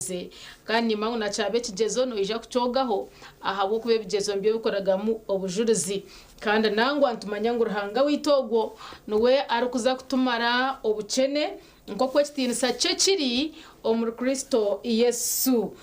Ogumisirize. Kandi nimanya ngu na kyaba ekigyezo noija kukyogaho ahabw'okuba ebigyezo nibyo bikoragamu obujurizi. Kandi nangwa nitumanya ngu Ruhanga waitu ogwo niwe arikuza kutumara obukyene nk'oku ekitiinisa kye kiri omuri Kristo Yesu.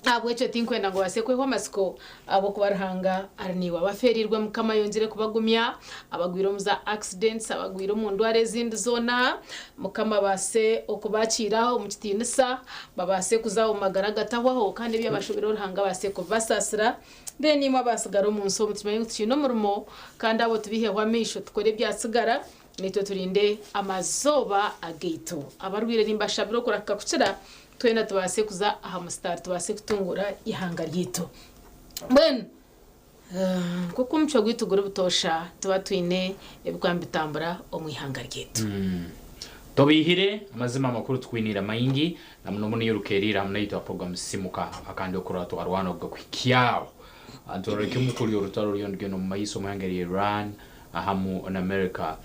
Ahabw'ekyo tinkwenda ngu obaase kwehwa amatsiko, ahabw'okuba Ruhanga ari naiwe. Abafeereirwe Mukama ayongyere kubagumya, abagwire omu za accidents, abagwire omu ndwara ezindi zoona, Mukama abaase okubakiira omu kitiinisa, babaase kuza omu magara agatahwaho, kandi ebyabashobireho Ruhanga abaase kubibasaasira. Then imwe abaatsigara omu nsi omu tumanye ngu tukiine omurimo, kandi abo tubaiheho amaisho tukore ebyatsigara, naitwe turinde amazooba agaitu. Abarwaire nimbashabira okurahuka kukira, Twena tubaase kuza aha musitaari tubaase kutunguura eihanga ryaitu. Mbwenu nk'oku omucwe gwaitu guri butoosha tuba twine ebirikuba nibitambura omu ihanga ryaitu. Tobiihire, amazima amakuru tukwiniire maingi na muno muno iruka eriire hamu naitwe aha program Sisimuka akandi okurora twarwana okuga kuhikyaho. Nturora kimu kuri orutaro ruriyo nirugenda omu maiso omu ihanga erya Iran hamu na America.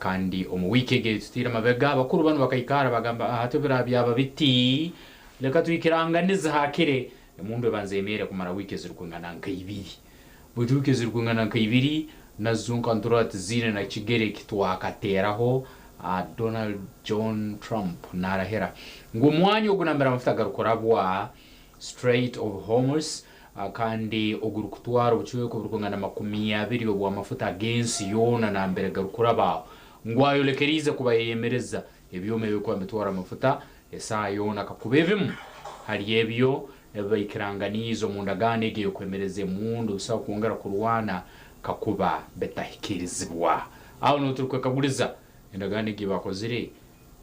Kandi omu wiiki egi ei tutaire amabega, abakuru banu bakaikara bagamba, Hati ebiraba byaba biti, leka twikiranganize hakire emundu ebanze eyemerre kumara wiiki ezirukwingana nka ibiri. Baitu wiiki ezirukwingana nka ibiri nazo nka niturora tiziine na kigere eki twakateraho. Donald John Trump narahira ngu omwanya ogu nambere amafuta garukurabwa, Strait of Hormuz, kandi ogurukutwara obucweka oburukwingana 20 obw'amafuta ag'ensi yoona nambere garukuraba ngu ayolekeriize kuba yayemereza ebyoma ebirikuba nibitwara amafuta esaaha yoona kakuba ebimu hali ebyo ebibaikiranganiize omu ndagaano egi ey'okwemereza emundu bisobora kwongera kurwana kakuba bitahikiirizibwa. Aho nuho turukwekaguliza, endagaano egi eyibakozire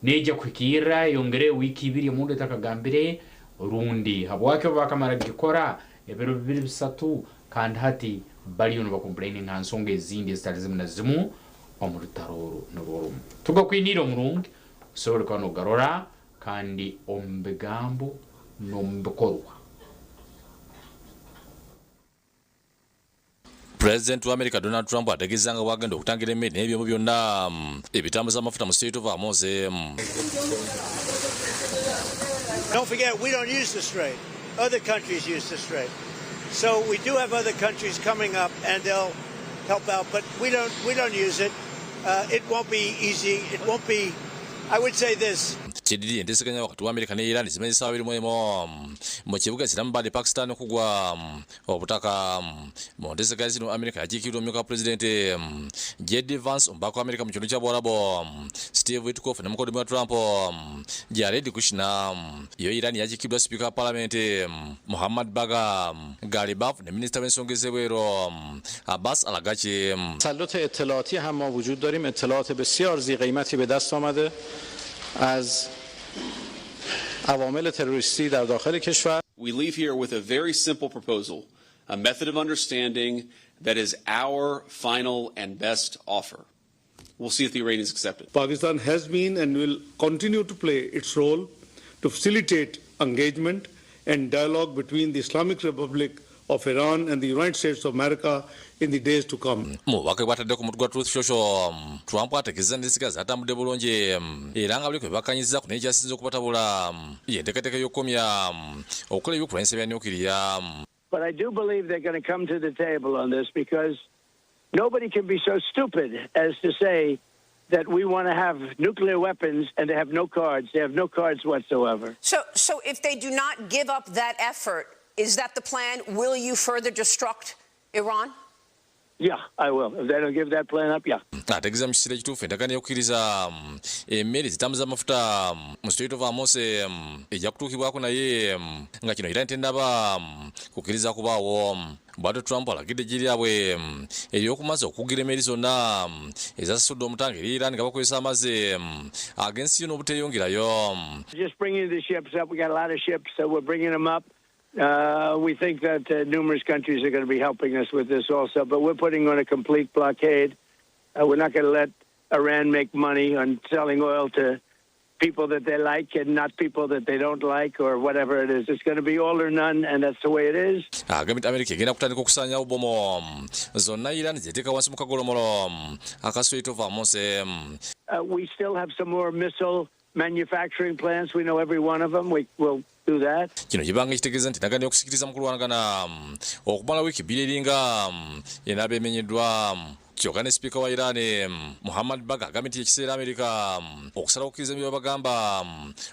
Neija kuhikirra eyongere wiiki ibiri omundu etakagambire rundi habwaki obu bakamara kugikora ebiro bibiri bisatu kandi hati baliyo nibakomplaininga ha nsonga ezindi ezitali zimu na zimu omu rutaro oru nurwo rumu. Tugakwiniire omurungi osobole kuba nogarora kandi omu bigambo n'omu bikorwa. Pulezidenti wa Amerika Donald Trump ategezza nga bwagenda okutangira emmeri n'ebyombo byonna ebitambuza amafuta mu Strait of Hormuz. Don't forget we don't use the strait, other countries use the strait. So we do have other countries coming up and they'll help out but we don't we don't use it. Uh, it won't be easy, it won't be I would say this. Kiddiridde enteeseganya wakati wa Amerika ne Iran zimaze essaawa 21 mu kibuga Islamabad, Pakistan okugwa. Obutaka mu nteeseganya zino Amerika yakiikirirwa omumyuka wa Pulezidenti JD Vance, omubaka wa Amerika mu kitundu kya Buwarabu Steve Witkoff ne mukoddomi wa Trump Jared Kushner. Yo Iran yakiikiddwa sipiika wa Palamenti Mohammad Bagher Ghalibaf ne minisita w'ensonga ez'ebweru Abbas Araghchi. تسلط اطلاعاتی هم ما وجود داریم اطلاعات بسیار ذی قیمتی به دست آمده از عوامل تروریستی در داخل کشور. We leave here with a very simple proposal, a method of understanding that is our final and best offer. We'll see if the Iranians accept it. Pakistan has been and will continue to play its role to facilitate engagement and dialogue between the Islamic Republic of Iran and the United States of America in the days to come. Mu bubaka bw'atadde ku mukutu gwa Truth Social, Trump ategeezezza nti ensigaza zatambudde bulungi era nga buli kwe bakkanyizza ku n'ekyasinze okubatabula y'enteekateeka y'okukomya okukola ebyokulwanyisa bya nukiriya. But I do believe they're going to come to the table on this because nobody can be so stupid as to say that we want to have nuclear weapons and they have no cards. They have no cards whatsoever. So, so if they do not give up that effort, is that the plan? Will you further destruct Iran? Yeah, I will. If they don't give that plan up, yeah. Ategeeza mu kiseera ekituufu endagaano y'okukkiriza emmeri zitambuza amafuta mu Strait of Hormuz ejja kutuukibwako naye nga kino Iran tennaba kukkiriza kubaawo. Bwatyo Trump alagidde eggye lyabwe ery'oku mazzi okukugira emmeeri zonna ezasasudde omutango eri Iran nga bakozesa amazzi ag'ensi yo n'obuteeyongerayo. Just bringing the ships up. We got a lot of ships, so we're bringing them up. We think that numerous countries are going to be helping us with this also, but we're putting on a complete blockade. We're not going to let Iran make money on selling oil to people that they like and not people that they don't like or whatever it is. It's going to be all or none, and that's the way it is. Agambye nti Amerika egenda kutandika okusaanyawo bbomu zonna Iran zeteeka wansi mu kagolomolo aka Strait of Hormuz. We still have some more missile Manufacturing plants, we know every one of them. We will do that. Kino kibanga ekitegeeza nti endagaano y'okusikiriza mu kulwanagana okumala wiiki bbiri eringa enaaba emenyeddwa. Kyokka ne sipiika wa Iran Mohammad Bagher agambye nti ekiseera Amerika okusalawo okukkiriza bye babagamba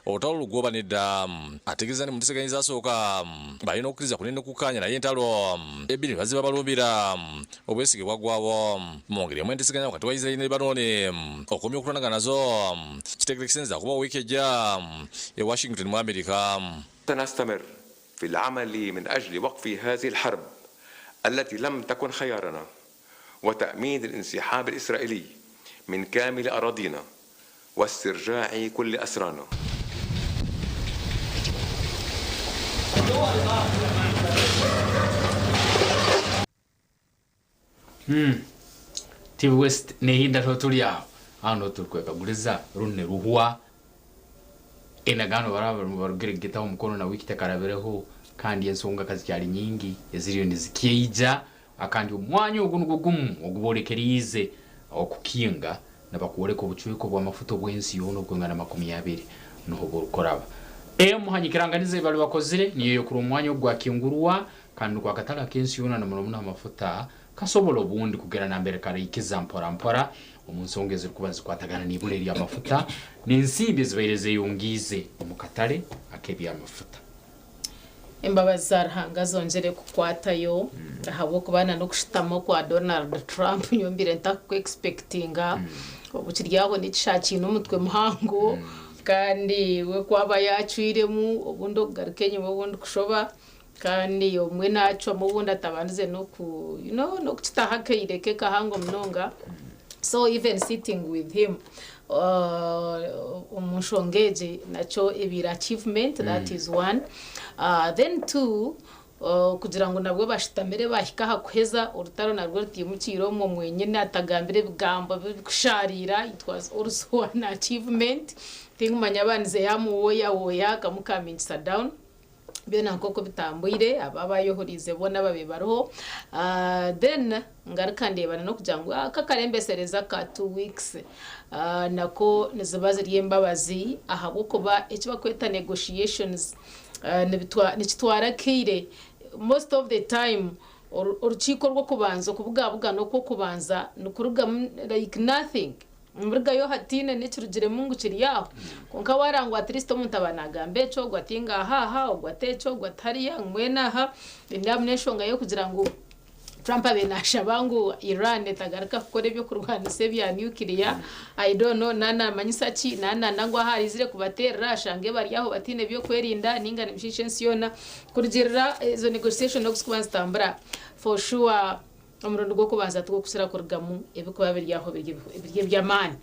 olutalo lugwe oba nedda. Ategeeza nti mu nteeseganya ezasooka balina okukkiriza kunene okukkaanya naye entalo ebbiri ne bazibabalumbira obwesige bwaggwawo. Mu ngeri emu enteeseganya wakati wa Israel ne Lebanon okomya okulwanagana nazo kitegeerekese nti zaakubawo wiiki ejja e Washington mu Amerika. سنستمر في العمل من أجل وقف هذه الحرب التي لم تكن خيارنا وتأمين الانسحاب الإسرائيلي من كامل أراضينا واسترجاع كل أسرانا. TV West nehinda turi aho hano turikwekaguriza rune ruhwa endagaano baraba barugire kugitaho omukono na wiiki tekarabireho kandi ensonga kazikyari nyingi eziriyo nizikeija akandi omwanya ogu nigwo gumu oguborekeriize okukinga nibakworeka obucweka obw'amafuta obw'ensi yoona obwengana 20 niho burikuraba. Emuhanyikiranganiza ei bari bakozire niyo eyokura omwanya ogu gwakingurwa kandi nikwo akatare ak'ensi yoona na muno muno amafuta kasobola obundi kugera nambere karaikiza mpora mpora omu nsonga ezirikuba nizikwatagana n'ibura ery'amafuta n'ensimbi ezibaire zeyongiize omu katare ak'eby'amafuta. Embabazi za Ruhanga zongyere kukwatayo ahabw'okuba na n'okushutama okwa Donald Trump nyowe mbaire ntakuku expectinga obu kiri aho n'ekishaaha kiine omutwe muhango kandi we ku aba yaacwiremu obundi okugaruka enyima obundi kushoba kandi obumwe naacwamu obundi atabandize n'oku you know n'okukitaho akaire ke kahango munonga so even sitting with him omu nshonga egi nakyo ebaire achievement that is one then two kugira ngu nabwo bashutamire bahika aha kuheza orutaro narwo rutimukiire omwo mwenyine atagambire ebigambo birikushaarira it was also an achievement tinkumanya abanize yamuwoyawoya akamukamingisa down byona nk'oku bitambwire abo abayohoriize boona ababaire bariho then ngaruka ndeeba n'okugira ngu aka akarembesereza ka 2 weeks nako niziba ziri embabazi ahabw'okuba eki barikweta negotiations nikitwara akaire. Most of the time orukiiko rw'okubanza okubugabugana okw'okubanza nikurugamu like nothing, murugayo hatiine n'ekirugiremu ngu kiri aho. Kwonka warangwa at least omuntu aba nagamba ekyo, ogwo ati ngaha aha, ogwo ati ekyo, ogwo ati hariya mbwenu aha nindeeba n'enshonga y'okugira ngu Trump abe nashaba ngu Iran etagaruka kukora ebyokurwanisa ebya nuclear. I don't know nanamanyisa ki nanana ngu aha arizire kubaterera ashange bari aho batiine ebyokwerinda ninga nibishiisha ensi yoona. Kurugirira ezo negotiation oku zikuba nizitambura, for sure omurundi gw'okubanza tigukukira kurugamu ebikuba biri aho biri eby'amaani.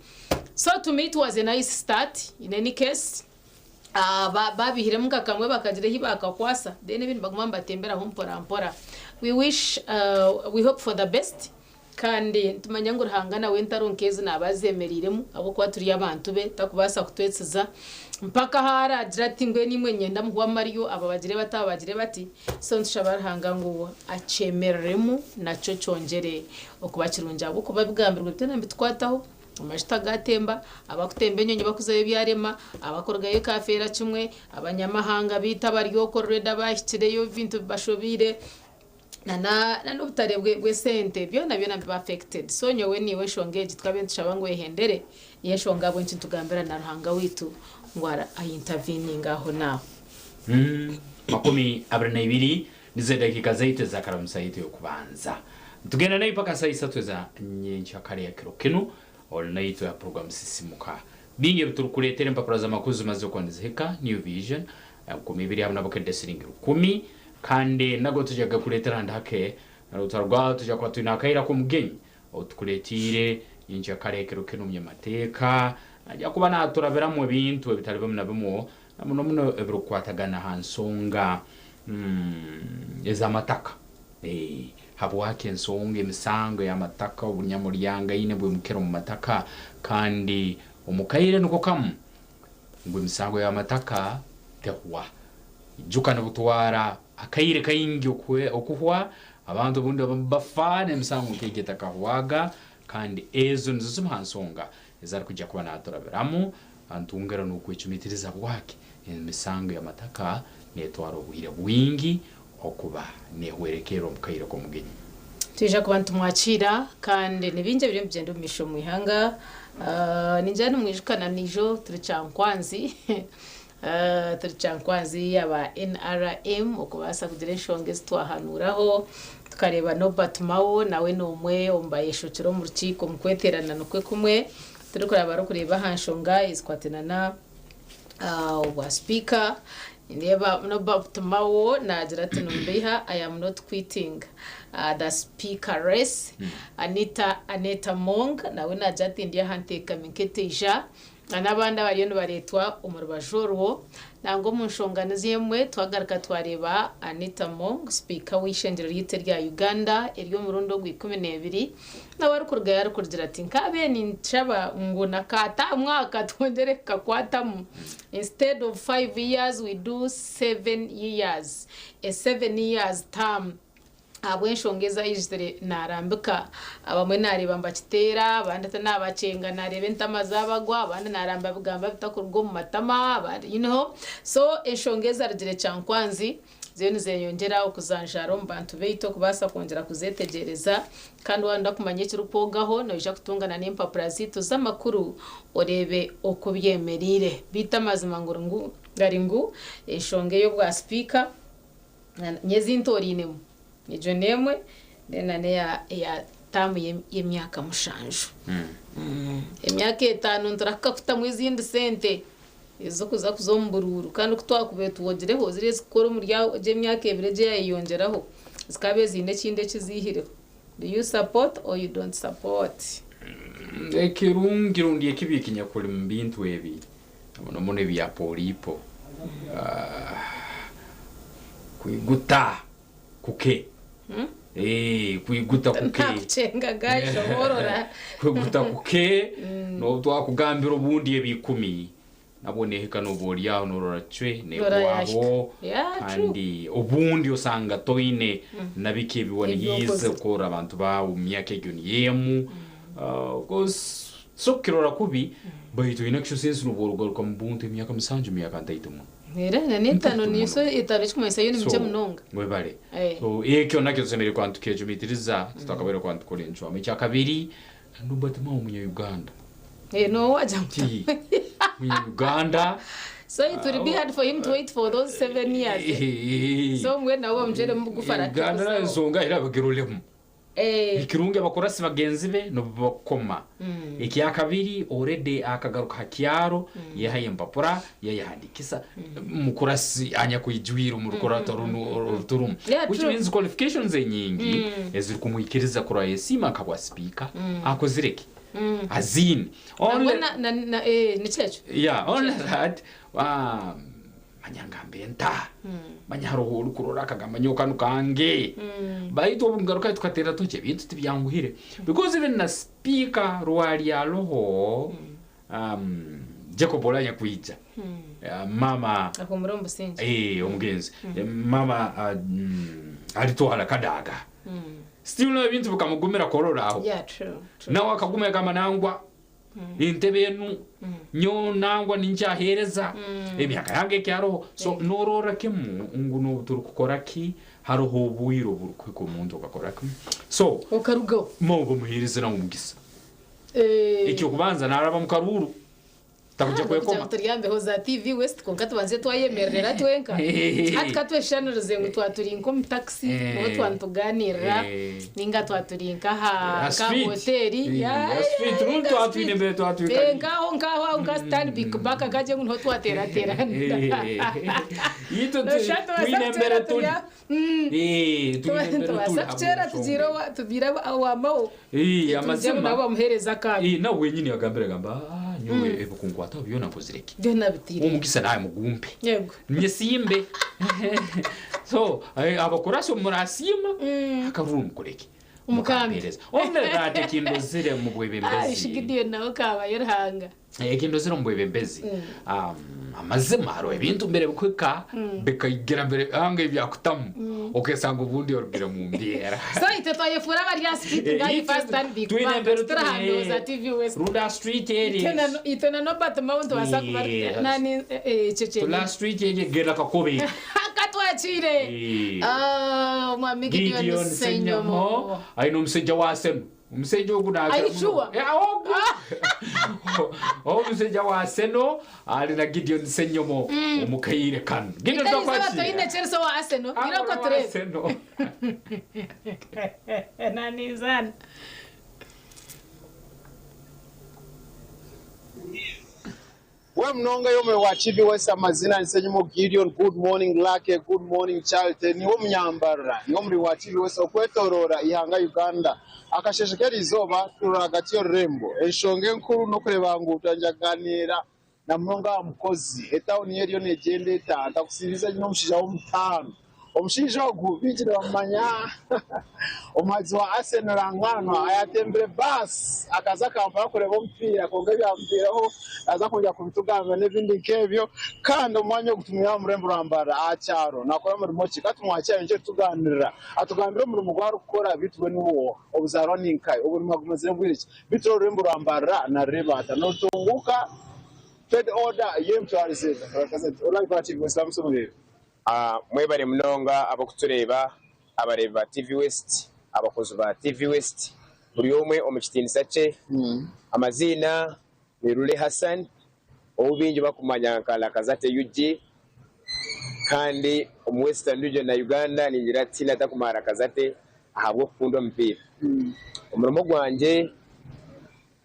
So to me it was a nice start in any case. Babihiremu nka kamwe bakagira ehi bakakwasa, then ebindi baguma nibatemberaho mpora mpora. We wish, we hope for the best kandi tumanya ngu Ruhanga nawe entaro nk'ezi naaba azemereiremu ahabw'okuba turi abantu be, takubaasa kutwetsiza mpaka ahu aragira ati mbwenu imwe niinyenda muhwe amaryo, aba bagire bati, aba bagire bati. So nitushaba Ruhanga ngu akyemereremu nakyo kyongyere okuba kirungi ahabw'okuba bigambirwe byona nibitukwataho. Amajuta gatemba, abakutemba enyonyi bakuzayo byarema, abakurugayo kafeera kimwe, abanyamahanga beitu abari okwo already abahikireyo ebintu bibashobeire nana n'obutare bw'esente byona byona biba affected. So nyowe niiwe enshonga egi tukabe nitushaba ngu ehendere, niyo enshonga ahabw'enki nitugambira na Ruhanga waitu ngu a interveninge aho naaho. 22 nizo edakiika zaitu ezakaramusa yaitu y'okubanza. Nitugenda nayo paka saa 3 eza nyenkyakare ya kiro kinu. Oli naitwe ha program Sisimuka. Bingi ebiturukuleetera, empapura z'amakuru zimaze okuba nizihika, New Vision 2000 hamu na Bukedde siringi 1000, kandi nago tujaga kuleetera handi hake rutaro rwaho. Tujja kuba twine akaira k'omugenyi otukuleetiire nyenkyakare ekiro kinu, omunyamateeka ajja kuba naturabiramu ebintu ebitali bimu na bimu, na muno muno ebirukukwatagana ha nsonga ez'amataka. Habwaki ensonga emisango y'amataka obunyamuryangaine bwimukira omu mataka, kandi omukaire niko kamu ngu emisango y'amataka tehwa, ijuka nibutwara akaire kaingi okuhwa, abantu obundi bafa n'emisango nk'egi etakahwaga. Kandi ezo nizo zimu ha nsonga ezarikujja kuba naturabiramu. Antungera n'okwecumitiriza bwake emisango y'amataka netwara obwire bwingi okuba nehwerekerra omu kaire k'omugenyi. Twija kuba nitumwakiira kandi ni bingi ebiriyo nibigyenda omu maisho omu ihanga. Ningira nimwijuka na niijo turi Kyankwanzi turi Kyankwanzi aba NRM okubaasa kugira enshonga ezi twahanuuraho. Tukareeba Norbert Mao nawe n'omwe omu bayeshokire omu rukiiko omu kweteerana nikwo kumwe turikuraba arikureeba aha nshonga ezikwataine na obwa sipiika. Nindeeba Norbert Mao naagira ati nimubeiha I am not quitting the speaker race. Anita Annet Among nawe naagira ati ndi aha nteekami nk'eteija. N'abandi abariyo nibareetwa omu rubaju orwo. Nangwa omu nshonga nizo emwe twagaruka twareeba Anita Among, sipiika w'eishengyero ryaitu erya Uganda ery'omurundi ogw'ikumineebiri, nawe arikurugayo arikugira ati nkaabaire ninshaba ngu na ka taamu aka twongyere kukakwatamu, instead of five years we do seven years, a seven years term. Ahabw'enshonga ezi aijire naarambika, abamwe naareeba nibakiteera, abandi ati naabakyenga naareeba entama zaabagwa, abandi naaramba bigambo ebitakuruga omu matama, abandi you know. So enshonga ezi arugire Kyankwanzi ziriyo nizeeyongyera okujanjaara omu bantu baitu okubaasa kwongyera kuzeetegyereza. Kandi waayenda kumanya ekirikwogaho, noija kutungana n'empapura zaitu z'amakuru oreebe oku byemereire. Beitu amazima ngu gari ngu enshonga ey'obwa sipiika, Nyezi ntorainemu egyo n'emwe then na neya eya term y'emyaka mushanju. Emyaka etaano niturahuka kutamu ezindi sente ez'okuza kuza omu buruuru kandi ku twakubaire twogireho ziriya ezikukora omuri egyo emyaka ebiri egyo eyayeyongyeraho zikaabaire ziine ekindi eki ziihireho. Do you support or you don't support? Ekirungi rundi ekibi ekinyakuli mu bintu ebi Na muno muno ebya Polipo kwiguta kuke kwiguta kuke Nakucenga guy shoboorora. Kwiguta kuke n'obu twakugambira obundi ebikumi nabwo nehika noba ori aho norora cwe nehwaho kandi obundi osanga toine na biki ebi wanihiize kukorra abantu baawe omu myaka egyo niyo emu. Of course Tokukirora kubi, baitu oine kushusha ensi n'obu orikugaruka omu buntu emyaka musanju myaka ntaito muno. Era na n'etaano Ntaito niyo muno. so etaano ekikumanyisa yo ni mikye So munonga. webale. Eh. So ekyo nakyo tusemeriire kuba nitukyejumitiriza tutakabaire kuba nitukora encwamu. Ekyakabiri, Norbert Mao munya Uganda. Eh, noowe wagira ngu Ti munya Uganda. So it will be hard for him to wait for those 7 years. eh? So mbwenu nabo bamujweremu bugufu Uganda arakaguzaho. ensonga erabagiroremu. Ekirungi abakurasi bagenzi be nibo bakukoma. Ekyakabiri already akagaruka ha kyaro yehayo empapura yayehandikisa mukurasi anyakwijwire omu rukurato runu oruturumu Yeah, which true. means qualifications enyingi ezirikumwikiriza kurora yesiima nka bwa sipiika akozire ki aziine. Nangwa Only na, na, na, eh, nikyo ekyo. yeah, only that um, Manya ngambe nta? Manya haroho orikurora akagamba nyowe kanu kange. Baitu obu ngarukayo tukateera toki ebintu tibyanguhire. Because even na speaker rwari aroho um, Jacob Oulanyah kwija uh, mama Ahumure omu busingye. eh, omugenzi mama uh, alitwara Kadaga. Still no ebintu bikamugumira kurora aho. Yeah, true. True. Nawe akaguma yagamba nangwa entebe enu nyowe nangwa ninkyaheereza emyaka yange ekyaroho. So nororra kimu ngu n'obu turikukora ki haroho obwire oburikuhika omuntu okakora ki so Okarugaho. Mao bamuheereze nawe omugisa. Eky'okubanza naraba omu karuuru takuja kwekoma. Turi aha mbeho za TV West kwonka tubanze twayemerera twenka. Hati ka tweshushanirize ngu twaturi nk'omu taxi oba twaba nitugaaniirira ninga twaturi nk'aha Ha nka street. hoteri. Ha street rundi twatwine mbere twatwikariire. Nkaho nkaho aho nka Stanbic Bank akagye ngu niho twaterateranira. Itwe Noshusha tubaasa twine kuteera mbere turi. turi aha. Twine mbere turi Tubaasa kuteera tugiire ahabw'enshonga. owa tugiire owa Mao. Tugire ngu Amazima. nabo bamuheereze akabi. Nawe wenyini yagambire agamba ah, nyowe ebikunkwataho byona nkozire ki? Byona bitiire. Omugisa nawe mugumpe. Yego. Nyesimbe. So abakurasi obu murasiima akaruru mukoreki? Omukambi. Mukampeereza. Only that ekindozire mu Ai, bwebembezi. shi Gideon nawe kabayo Ruhanga. Ekindozire omu bwebembezi, amazima hariho ebintu mbere bikuhika bikaigira mbere anga ebyakutamu okesanga obundi orugire mu mbeera. So itwe twayefuura abari aha street Eh, nga itwe ife Stanbic twine Bank embera tituri aha turi, ndowooza eh, TV West. Rundi aha street eri. Itwe na itwe na Norbert Mao nitubaasa kuba Yes. nani eh, ekyo Turi kyenyini. aha street eri genda Kakobe. Katwakiire Eh. Ah, omwami Gideon Gideon Ssenyomo. Ssenyomo aine omushaija wa Arsenal. Omushaija ogu Are nakira you sure? Eh, ogu omushaija wa Arsenal ari na Gideon Ssenyomo omu kaire kanu. Gideon Itarize twakwakira. batoine Chelsea owa Arsenal. Ah, Iroko owa turebe. Arsenal. Nanizana. We munonga yomwe wa TV West amazina nsenyimo Gideon good morning Lucky good morning Charity niwo munyambarra niwo muri wa TV West okwetorora ihanga Uganda akasheshe keri izooba turora hagati y'orurembo enshonga enkuru n'okureba ngu twanjaganira na munonga wa mukozi etawuni ye eriyo negyenda eta ntakusibiza nyine omushaija w'omutaano omushaija ogu baingi nibamumanya omuhagizi wa Arsenal Ranganwa ayatembire baasi akaza Kampala kureeba omupiira kwonka ebyamubiireho aza kwongera kubitugambira n'ebindi nk'ebyo kandi omwanya ogu tumwiha omu rurembo rwa Mbarara aha kyaro nakora murimo ki ka tumwakire nikyo tuganirira atugambire omurimo ogu arikukora beitu we niwe oha obuzaarwa ni nkahi oburimo agumazire bwire ki beitu orurembo rwa Mbarara narureeba ata norutunguuka Trade order y'emitwarize Mwebare munonga ab'okutureeba, abareebi ba TV West, abakozi ba TV West, buri omwe omu kitiinisa kye. Amaziina ni Lule Hassan ou baingi bakumanya nka Lakazate UG kandi omu Western Region na Uganda ningira tihaine atakumanya Lakazate ahabw'okukunda omupiira. Omurimo gwangye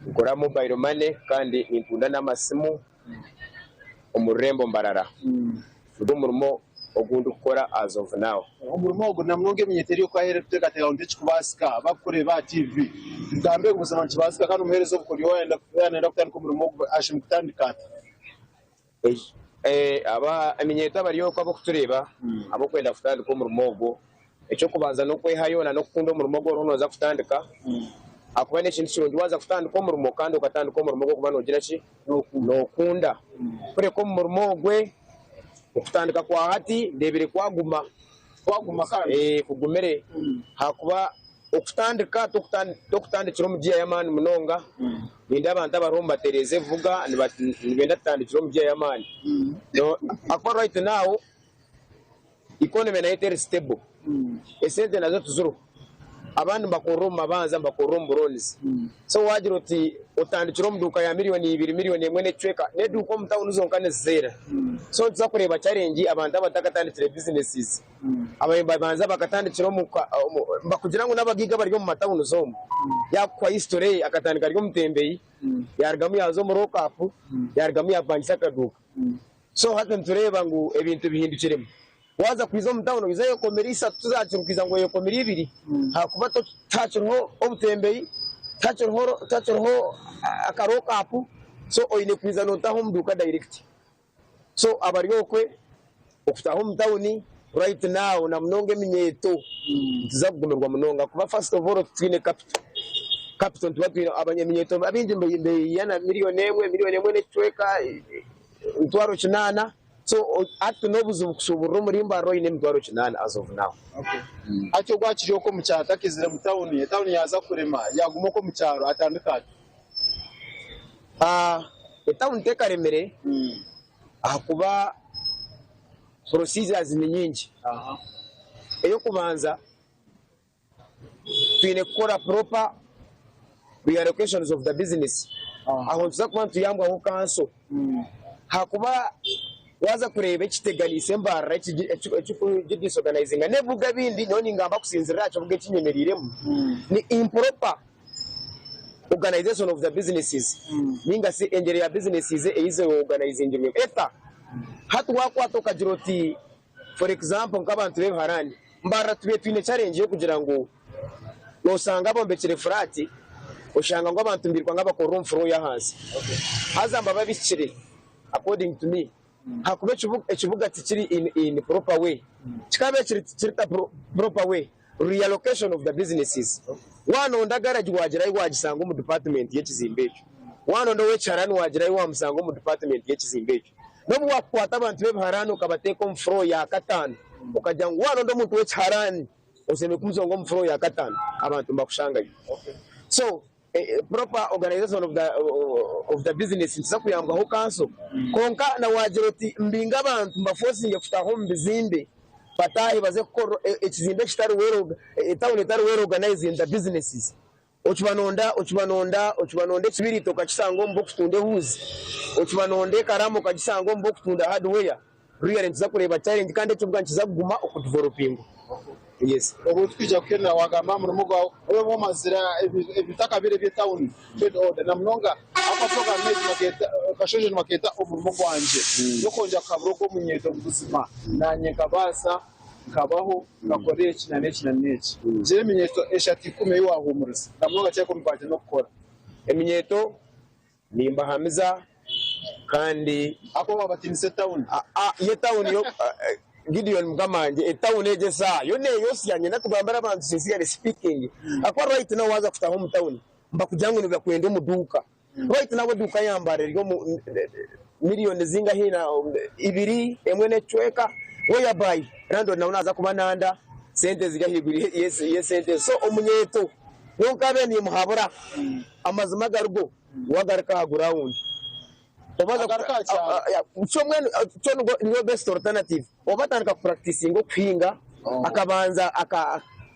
Nkora mobile money kandi nintunda n'amasimu omu rurembo Mbarara. Nigwo murimo ogu ndikukora as of now. Omurimo ogu namunonga eminyeto eri oku ahu erikuteekateeka ngu tikikubaasika bakukureeba aha TV. Tugambe ngu buzima nikibaasika kandi omuheereza obukoryo waaba nayenda kutandika omurimo ogu ashemereire kutandika ata? Eminyeto abari oku ab'okutureeba ab'okwenda kutandika omurimo ogwo, eky'okubanza n'okwehayo na n'okukunda omurimo ogu oriho nooza kutandika ahakuba n'ekintu kirungi waaza kutandika omurimo kandi okatandika omurimo ogu orikuba noogira ki? Nookunda. Kureka omu murimo ogwe okutandika kwa hati ndeebire kwaguma. Kwaguma kandi? Kugumire ahakuba Okutandika tokutandikira omu giya y'amaani munonga. Nindeeba abantu abariho nibatereeza ebivuga nibenda tutandikire omu giya y'amaani. Ahakuba right now economy nayo teri stable, esente nazo tiziriho. Abandi nibakorera omu mabanja, nibakorera omu buloonizi. So waagira oti otandikire omu duuka ya miriyoni ibiri, miriyoni emwe n'ekicweka, n'eduuka omu tawuni zonka nizizeera. So nituza kureeba challenge abantu abatakatandikire businesses. Ababaire nibabanza bakatandikira omu ka omu bakugira ngu n'abagaiga abari omu matawunizi omu. Yaakuha history ye akatandika ari omutembeyi, yaarugamu yaaza omu lockup, yaarugamu yaapangisa akaduuka. So hati nitureeba ngu ebintu bihindukiremu. Waaza kwiza omu tawuni oize oyekomire ishatu tizaakiri kwiza ngu oyekomire ibiri ahakuba to tihakiriho obutembeyi, tihakiriho tihakiriho aka lockup, so oine kwiza nootaaha omu duuka direct. So abari okwe okutaaha omu tawuni right now na munonga eminyeeto nituza kugumirwa munonga ahakuba first of all titwine capital, capital nituba twine eminyeeto abaingi nibeeyiiya na miriyoni emwe, miriyoni emwe n'ekicweka, emitwaro kinaana so hati n'obuzibu kushuuburira omuri Mbarara oine emitwaro kinaana as of now. Hati ogwo akiri okwo omu kyaro takizire mu tawuni, etawuni yaaza kurema yaaguma okwo omu kyaro atandika ata? Etawuni tekaremire ahakuba procedures ni nyingi. Ey'okubanza twine kukora proper reallocations of the business. Aho nituza kuba nituyambwaho kanso ahakuba waaza kureeba ekiteganiise embarara ekikugidisorganizinga n'ebibuga ebindi nyowe ningamba kusinzirira aha kibuga eki nyemereiremu ni improper organization of the businesses ninga shi engyeri ya businesses ei zi organizingirwemu. Eta hati wakwata okagira oti for example nk'abantu b'ebiharani Mbarara tubaire twine challenge y'okugira ngu noshanga bombekire flat oshanga ngu abantu nibiruka ngu abakorera omu floor y'ahansi haza nibaba bihikire according to me ahakuba ekibuga tikiri in proper way kikaba kirita proper way. Reallocation of the businesses. Waanonda garagi waagirayo waagisanga omu department y'ekizimbe ekyo. Waanonda ow'ekiharani waagirayo waamusanga omu department y'ekizimbe ekyo. N'obu waakukwata abantu b'ebiharani okabateeka omu floor ya kataano, okagira ngu waanonda omuntu w'ekiharani oshemereire kumusanga omu floor ya kataano, abantu nibakushangayo. So proper organisation of the, of the business nikiza kuyambwaho kanso. Kwonka na waagira oti mbinge abantu mbafosinge kutaaha omu bizimbe, bataahe baze kukora ekizimbe ekitari well, etawuni etari well organised in the businesses. Okiba nonda, okiba nonda, okiba nonda ekibiriiti okakishanga omu b'okutunda ehuuzi, okiba nonda ekaraamu okagisanga omu b'okutunda hardware, really nituza kureeba challenge kandi ekibuga nikiza kuguma okudevelopingwa. Yes. Obu tukwija kuhendera wagamba aha murimo gwawe obe omazire ebitaka biri eby'etawuni trade order na munonga ahakuba egi bakeeta Kashonjo nibakeeta omurimo gwangye n'okwongyera kuhabura ogwo omunyeeto ngu buzima naanye nkabaasa nkabaho nkakora eki na n'eki na n'eki. Gira eminyeeto eshatu ikumi ei waahuumuriza na munonga kyareka omu bikwate n'okukora. Eminyeeto nimbahamiza kandi. Ahakuba waabatiinisa etawuni. Yo etawuni yo Gideon mukama wangye etawuni egyo esaaha yo neeyosya nyenda tugambire abantu sincerely speaking ahakuba right now waaza kutaaha omu tawuni nibakugira ngu nibakwenda omu duuka right now eduuka ya Mbare eri omu miriyoni zingahi na ibiri emwe n'ekicweka whereby landlord nawe naaza kuba nanda sente ziri ahaiguru y'esente ezo so omunyeeto nyowe nkaabaire nimuhabura amazima agarigo wagaruka aha gurawundi niyo best alternative oba atandika kupurakitinga okuhinga akabanza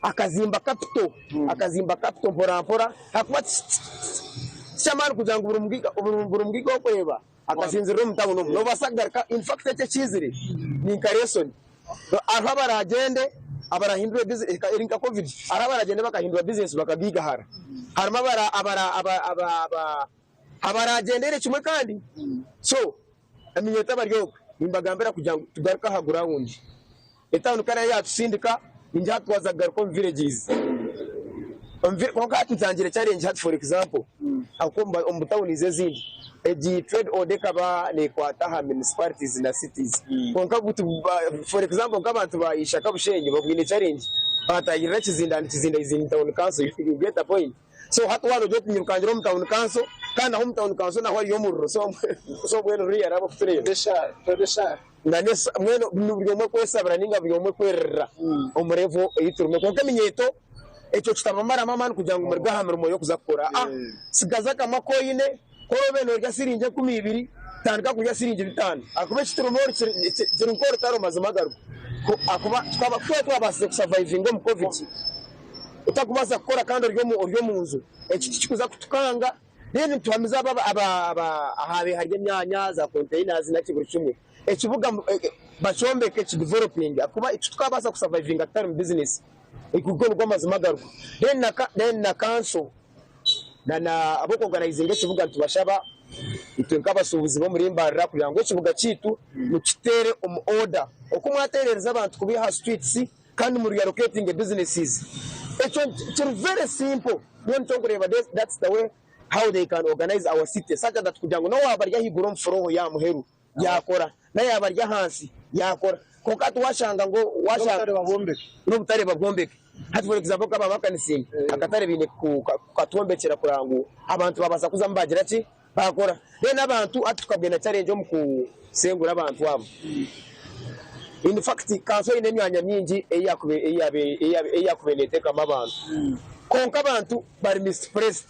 akazimba kapito akazimba kapito mporampora ahakuba tikyamaani kugira ngu buri mugaiga ou orikureeba akasinzirira omu tawuni omu nobaasa kugaruka infact eki ekiizire ni nka lesson hariho abaragyende abarahindure eri nka covid hariho abaragyende bakahindura bizinesi bakagiigahara harimu abaragyendere kimwe kandi so eminyeeto abari okwe nimbagambira kugira ngu tugaruke aha gurawundi etawuni ku eraabe yaatusindika ningira hati twaza kugaruka omu villages kwonka hati ntangire challenge hati for example ahakuba omu tawuni ezindi egi trade order ekaba neekwata aha municipalities na cities kwonka for example nk'abantu ba Ishaka Bushenyi babwine challenge baatahirira Kizinda and Kizinda is in town council you get the point so hati waaba ori okunyirukangira omu town council kandi naho omu town council naho hariyo omuriro so so mbwenu ruriya araba kutureeba mbwenu ni buri omwe kwesabira ninga buri omwe kweririra omu level ei turimu kwonka eminyeeto ekyo kitabamaramu amaani kugira ngu muruge aha mirimo y'okuza kukora aa sigaza akamwe aku oine ku oraabe noorya siringi 2000 tandika kurya siringi 5 ahakuba eki turimu kiri nk'orutaro mazima agaruka ahakuba tukaba ku twabaasize kusavayivinga omu covid otakubaasa kukora kandi ori omu nju eki tikikuza kutukanga Then nituhamiza abo ahaabaire hari emyanya za containers naki buri kimwe ekibuga bakyombeke kidevelopinge ahakuba itwe titukabaasa kusavayivinga tutari mu bizinesi ago nigo amazima agariho. Then na kanso na ab'okuorganizinga ekibuga nitubashaba itwe nk'abashuubuzi b'omuri Mbarara kugira ngu ekibuga kyaitu mukiteere omu order. Oku mwateerereza abantu kubiiha aha streets kandi mu reallocatinge businesses ekyo kiri very simple nyowe nikyo nkureeba that's the way how they can organize our city such that kugira ngu nowaaba ari ahaiguru omu furoho ya muheru yakora nayaba ari ahansi yakora kwonka hati washanga ngu nobutare babwombeke hati for example nkaba bakanisinga akatare baine kukatwombekyera kureba ngu abantu babaasa kuzamu bagira ki Baakora. Then abantu hati tukabwena challenge omu kusengura abantu abo. In fact kanso eine emyanya mingi ei yakubaire neteekamu abantu. Kwonka abantu bari misplaced.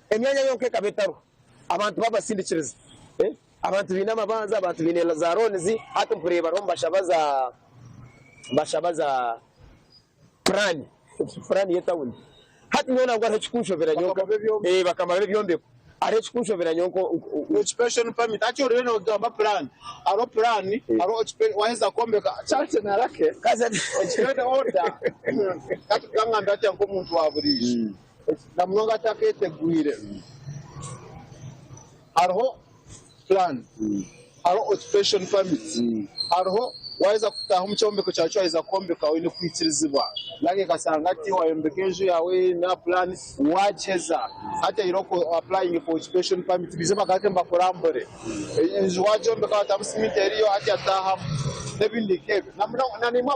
Emyanya yonka ekaba etariho. Abantu babasindikiriza. Abantu baine amabanja, abantu baine za loans, hati nkureeba hariho nibashaba za nibashaba za Puraani, puraani y'etawuni. Hati nyowe nangwa hariho ekikunshobera nyowe nka eh bakama b'ebyombeko. Hariho ekikunshobera nyowe nko Occupation permit hati oriyo nogamba puraani hariho puraani hariho occupation waheza kwombeka Charles Narake occupation order hati kangambire atya nk'omuntu wa buriijo na munonga ataketegwire hariho puraani hariho occupation permit hariho waheza kutaaha omu kyombeko kyawe eki waheza kwombeka oine kwikirizibwa nange nkashanga hati wayombeka enju yaawe na puraani wagiheza hati haine oku apurayinge for occupation permit baije bagaruke bakurambure enju wagyombeka watamu siminti eriyo hati yataahamu n'ebindi nk'ebyo na naimwe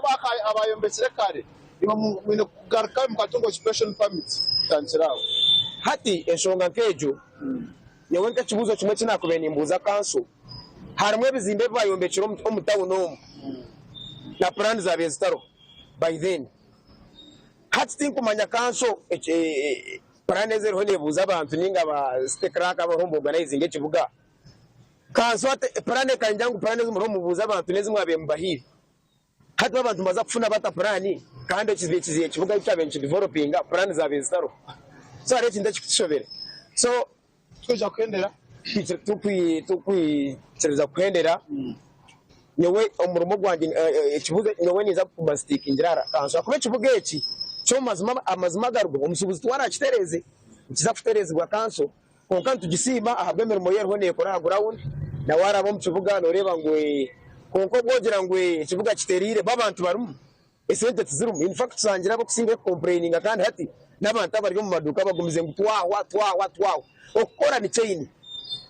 abayombekire kare. Imwe mwine kugarukayo mukatunga occupation permit kutandikira aho. Hati enshonga nk'egyo, nyowe nk'ekibuuzo kimwe eki naakubaire nimbuuza kanso, harimu ebizimbe ebi baayombekire omu tawuni omu na puraani zaabaire zitariho by then. Hati tinkumanya kanso puraani ezi eriho neebuuza abantu nainga ba city clerk abariho niboganizinga ekibuga. Kanso hati puraani ekagira ngu puraani ezi muriho nimubuuza abantu n'ezi mwabaire mubahaire. Hati bo abantu nibaza kufuna bata puraani kandi ekibuga ahu kyabaire nikidevelopinga puraani zaabaire zitariho. So hariho ekintu ekikutushobera. So Twija kuhendera. Tukwikiriza kuhendera. Nyowe omurimo gwangye ekibuga nyowe ninza kuguma nsitikingira aha kanso ahakuba ekibuga eki kyo mazima amazima agariho omusuubuzi tiwe arakitereeze nikiza kutereezibwa kanso. Kwonka nitugisiima ahabw'emirimo ei eriho neekora aha gurawundi. Na waaraba omu kibuga nooreeba ngu kwonka obu ogira ngu ekibuga kitereire, bo abantu barimu, esente tizirimu. In fact tushangire abarikusingayo kukompureyininga kandi hati n'abantu abari omu maduuka bagumize ngu twahwa, twahwa, twahwa. Okukora ni chain.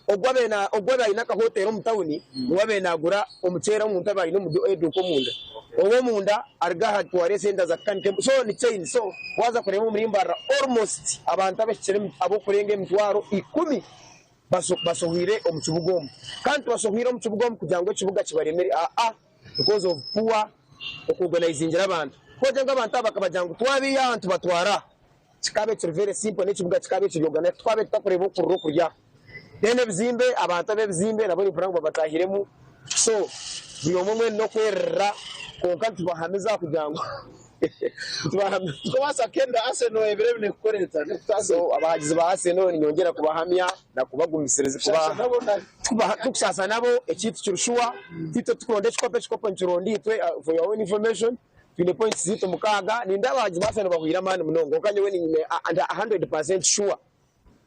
Ogwo abaire aine akahoteeri omu tawuni niwe abaire naagura omuceeri omuntu abaire aine eduuka omunda. Ow'omunda aruga aha atwara esente aza kukanika emotoka. So ni chain. So waaza kureeba omuri Mbarara almost abantu abahikire ab'okurenga emitwaro ikumi basohwire omu kibuga omu. Kandi tibasohwire omu kibuga omu kugira ngu ekibuga kibaremere, aa because of poor okuorganizingira abantu. Ku ogire ngu abantu aba bakabagira ngu twabiiha aha nitubatwara aha, kikaaba ekiri very simple n'ekibuga kikaaba ekiri organized titwabaire tutakureeba okurira okurya. Then ebizimbe, abantu ab'ebizimbe nabo nimpurira ngu babatahiremu so buri omwe mbwenu n'okwerira kwonka nitubahamiza kugira ngu nitubahamiza. Tikubaasa kenda Arsenal ebiro ebi nekukora eta? Nekuta So abahagizi ba Arsenal ninyongyera kubahamya na kubagumisiriza Kushasha nabo nari? Tikushasha nabo ekiitu kiri shuwa itwe titukuronda ekikopo ekikopo nikironda itwe for your own information. Twine points zaitu mukaaga, nindeeba abahagizi ba Arsenal bahweire amaani munonga kwonka nyowe nyine 100% sure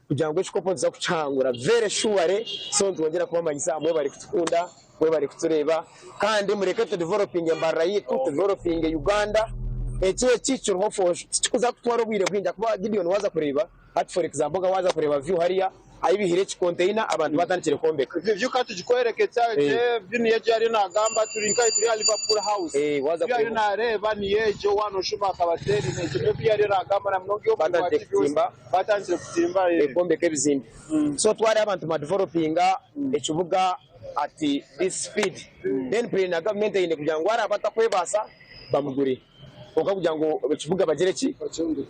kugira ngu ekikopo nituza kukihangura very surely so nitwongyera kubamanyisa mwebare kutukunda, mwebare kutureeba kandi mureke tu developinge Mbarara yaitu, tu developinge Uganda, eki eki kiriho for tikikuza kutwara obwire bwingi ahakuba Gideon waaza kureeba Hati for example nka waaza kureeba view hariya ahi baihire eki container abantu batandikire kwombeka. View ka tugikwereke Eh. View niyo egyo ariyo nagamba turi nkahi turi aha Liverpool House. Eh, waaza View ariyo kureeba. nareeba niyo egyo waaba noshoma akaba seeri n'egyo niyo view ariyo nagamba na munonga iyo omuri Batandikire wa TV House kutimba. batandikire kutimba Eh, eh. kwombeka ebizimbe. So twareeba abantu nibadevelopinga ekibuga at this speed then purayini na gavumenti eine kugira ngu araabe atakwebaasa bamugure kwonka kugira ngu ekibuga bagire ki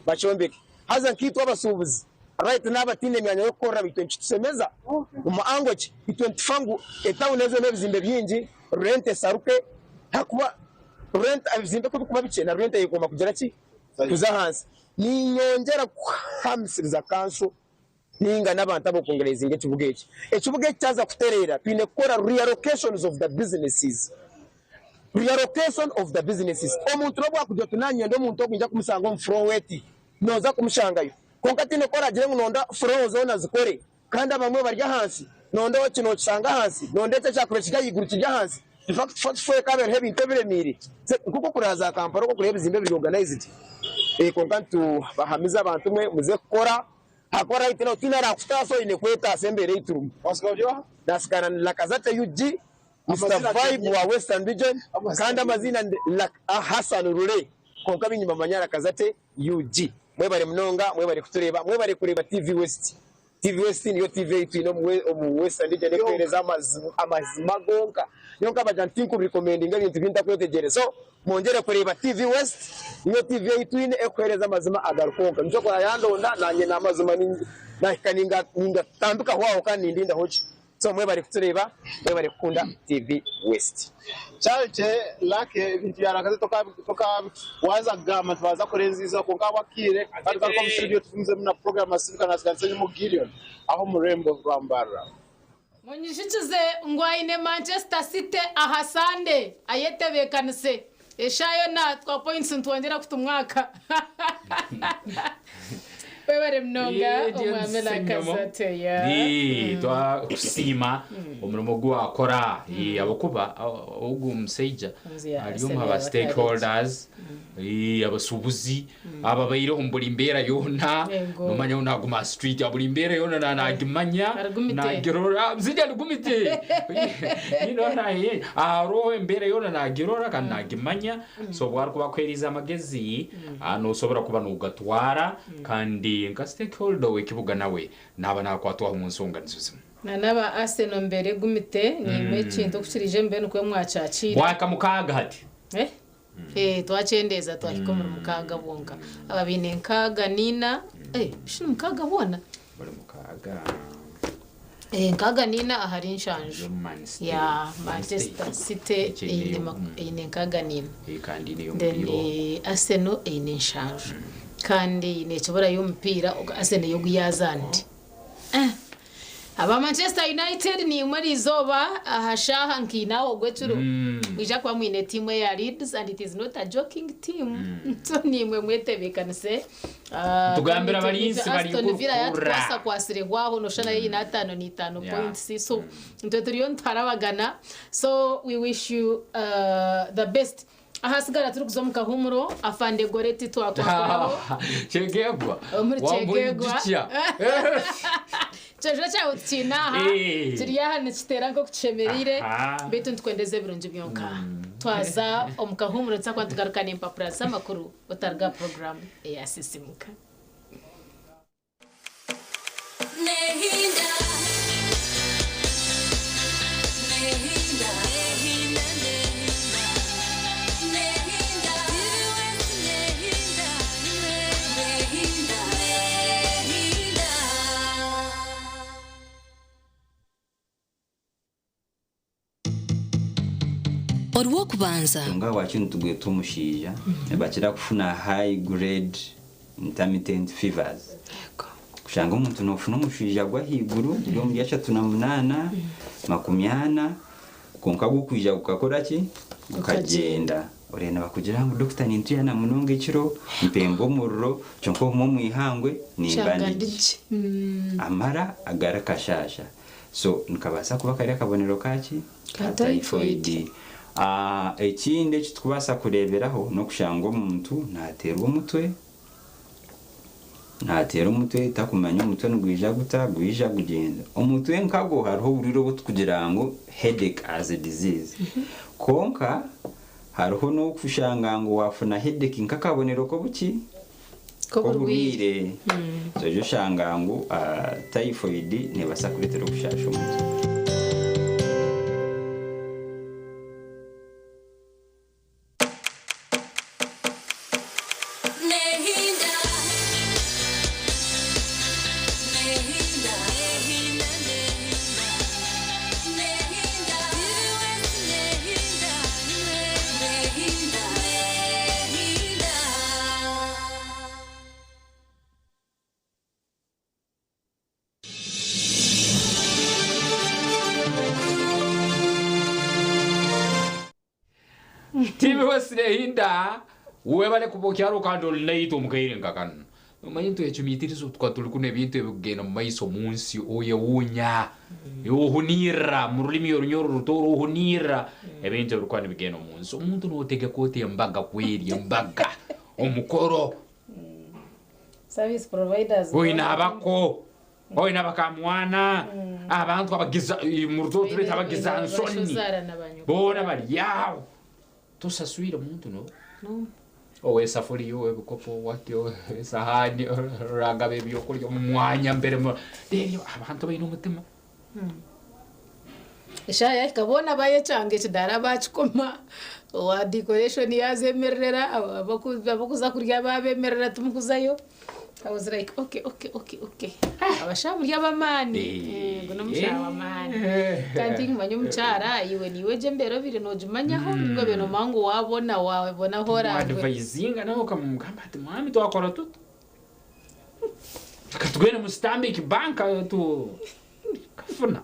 bakyombeke. Haza nkaitwe abasuubuzi right now abataine myanya y'okukoreramu itwe nikitushemeza omu angle ki? Itwe nitufa ngu etawuni ezi erimu ebizimbe bingi rent esaruke ahakuba rent ebizimbe ku birikuba bikye na rent eyegomba kugira ki? Kuza ahansi. Ninyongyera kuhamisiriza kanso ninga n'abantu ab'okwongerezinga ekibuga eki. Ekibuga eki kyaza kutereera twine kukora reallocations of the businesses. Reallocation of the businesses. Omuntu n'obu akugira oti nanyenda omuntu ogu ninza kumushanga omu floor eti, noza kumushangayo. Kwonka tihaine ku oragire ngu nonda floor zoona zikore kandi abamwe bari ahansi, nonda eki nokishanga ahansi, nonda eki ekyakubaire kiri ahaiguru kiri ahansi. In fact 44 ekaba eriho ebintu ebiremeire. Nk'oku okureba za Kampala oku okureba ebizimbe biri organized. Kwonka nitubahamiza abantu mwe muze kukora. Ahakuba right now tihaine arakutaasa oine kwetaasa embeera ei turimu. Wasigara ori oha? Nasigara ndi Lakazate UG, Mister Vibe wa Western Region kandi amaziina ndi Hassan Lule kwonka baingi nibamanya Lakazate UG. Mwebare munonga, mwebare kutureeba, mwebare kureeba TV West. TV West niyo TV ei twine omu Western Region erikuheereza amazima gonka. Nyowe nkabagira nti tinkurekomendinga ebintu ebi ntakwetegyereza. So Mwongyere kureeba TV West niyo TV ei twine erikuheereza amazima agari kwonka. Nikyo okora yandonda nanye namazima nahika ningatambikaho aho kandi nindindaho gye. So mwebare kutureeba, mwebare kukunda TV West. Charity Lucky ebintu byarakaze toka waza kugamba nti baza kurenza izooba kwonka ahabw'akaire kandi tugaruka omu studio tugumizemu na program Asiimika nasiganisa Nyomo Gideon aho omu rurembo rwa Mbarara. Munyijukize ngu aine Manchester City aha Sunday ayetebeekanise. Eshaaha yoona twa points nitwongyera kuta omwaka. Webare munonga omwami Lakazateya. Twakusiima omurimo ogu wakora ahabw'okuba ogu omushaija ari omu ba stakeholders, abashuubuzi ababaireho omu buri mbeera yoona, nomanya ngu naguma aha street aha buri mbeera yoona nagimanya, nagirora, omushaija ari gumite, hariho embeera yoona nagirora kandi nagimanya. So obu arikuba akuheeriize amagezi, noosobora kuba noogatwara kandi nka stakeholder ow'ekibuga nawe naaba naakwatwaho omu nsonga nizo zimwe. Na n'aba Arsenal mbeera egumite niimwe ekintu oku kiriija mube nikwo mwakyakiira. Bwahika mukaaga hati. Eh? Eh, twakyendeeza twahika omuri mukaaga bwonka. Aba baine nkaaga naina, eh, shi ni mukaaga boona? Bari mukaaga. Eh, nkaaga naina ahari nshanju. Yo Man City. Ya Man City. Manchester City Ekyo eine eine eine nkaaga naina. Eh, kandi eine Then y'omupiira ogwo. Arsenal eine nshanju. Kandi nekiburayo omupiira ogu Arsenal yogu yazaanire. Eh. Aba Manchester United niimwe eriizooba aha shaaha nka ina aho ogw'ekiro mwija kuba mwine tiimu eya Leeds and it is not a joking team. So niimwe mwetebeekanise. Tugambire abarinzi bari Aston Villa kurukura. yatukwasakwatsire hwaho noshusha nayo eine ataano n'itaano Yeah. points so nitwe turiyo nituharabagana so we wish you the best. Ahasigara turikuza omu kahuumuro afande Goreti twakwakoraho. Kyegegwa. Omuri Kyegegwa. Wamwijukya. Ekyojo kyawe tukiine aha Eh. kiri aha nikiteera nk'oku kishemereire Aha. beitu nitukwendeza ebirungi byonka. Twaza omu kahuumuro nituza kuba nitugaruka n'empapura z'amakuru otaruga aha puroguraamu eya Sisimuka. Orw'okubanza. Kwonka habwaki nitugweta omushaija nibakira kufuna high grade intermittent fevers. Kushanga omuntu nofuna omushaija gw'ahaiguru guri omuri 38, 40 kwonka gukwija gukakora ki? Gukagyenda. Oreeba nibakugira ngu dokita nintuyana munonga ekiro, mpemba omuriro kyonka obumwe omu ihangwe nimba ndi gye. Amara agara akashaasha. So nikabaasa kuba kari akabonero ka ki? Ka Ka typhoid. Ekindi eki turikubaasa kureeberaho n'okushanga omuntu naateerwa omutwe, naateera omutwe takumanya omutwe nigwija guta, gwija gugyenda. Omutwe nkagwo hariho oburwaire obu turikugira ngu headache as a disease. Kwonka hariho n'okushanga ngu waafuna headache nk'akabonero k'obuki? K'oburwaire. K'oburwaire. So oija oshanga ngu typhoid neebaasa kureetera okushaasha omutwe. TV Wesley Hinda webale kuba okyaro kandi ori naitwe omu kaire nka kanu. Omanye nitwecumitiriza obu tukaba turi kunu ebintu ebikugenda omu maiso omu nsi oyewuunya, ohuniirra mu rurimi orunyoro orutooro ohuniirra ebintu ebirikuba nibigenda omu nsi. Omuntu notegeka ota embaga kweri embaga, omukoro. Service providers Oine abako, oine abakamwana, abantu abagiza mu rutooro tubeeta abagiza nsoni boona bari aho. Tosaswire muntu no. Ow'esafuriya, ow'ebikopo, owaki, ow'esahaani, oragaba ebyokurya omu mwanya mbere reero abantu baine omutima. Eshaaha yahika boona bayekyanga ekidaara baakikoma, owa decoration yaazemererera, abarikuza kurya baabemerera timukuzayo. I was like okay okay okay okay abashaho muri ab'amaani ngu n'omushaho w'amaani kandi niimanya omukyara iwe niiwe egyo embeera obaire noogimanyaho nibwo obaire noomanya ngu waabona waabona ahu oraagwe. Mwadvisinga nawe okamugamba ati mwami twakora tuta reka tugende mu Stanbic bank tu kafuna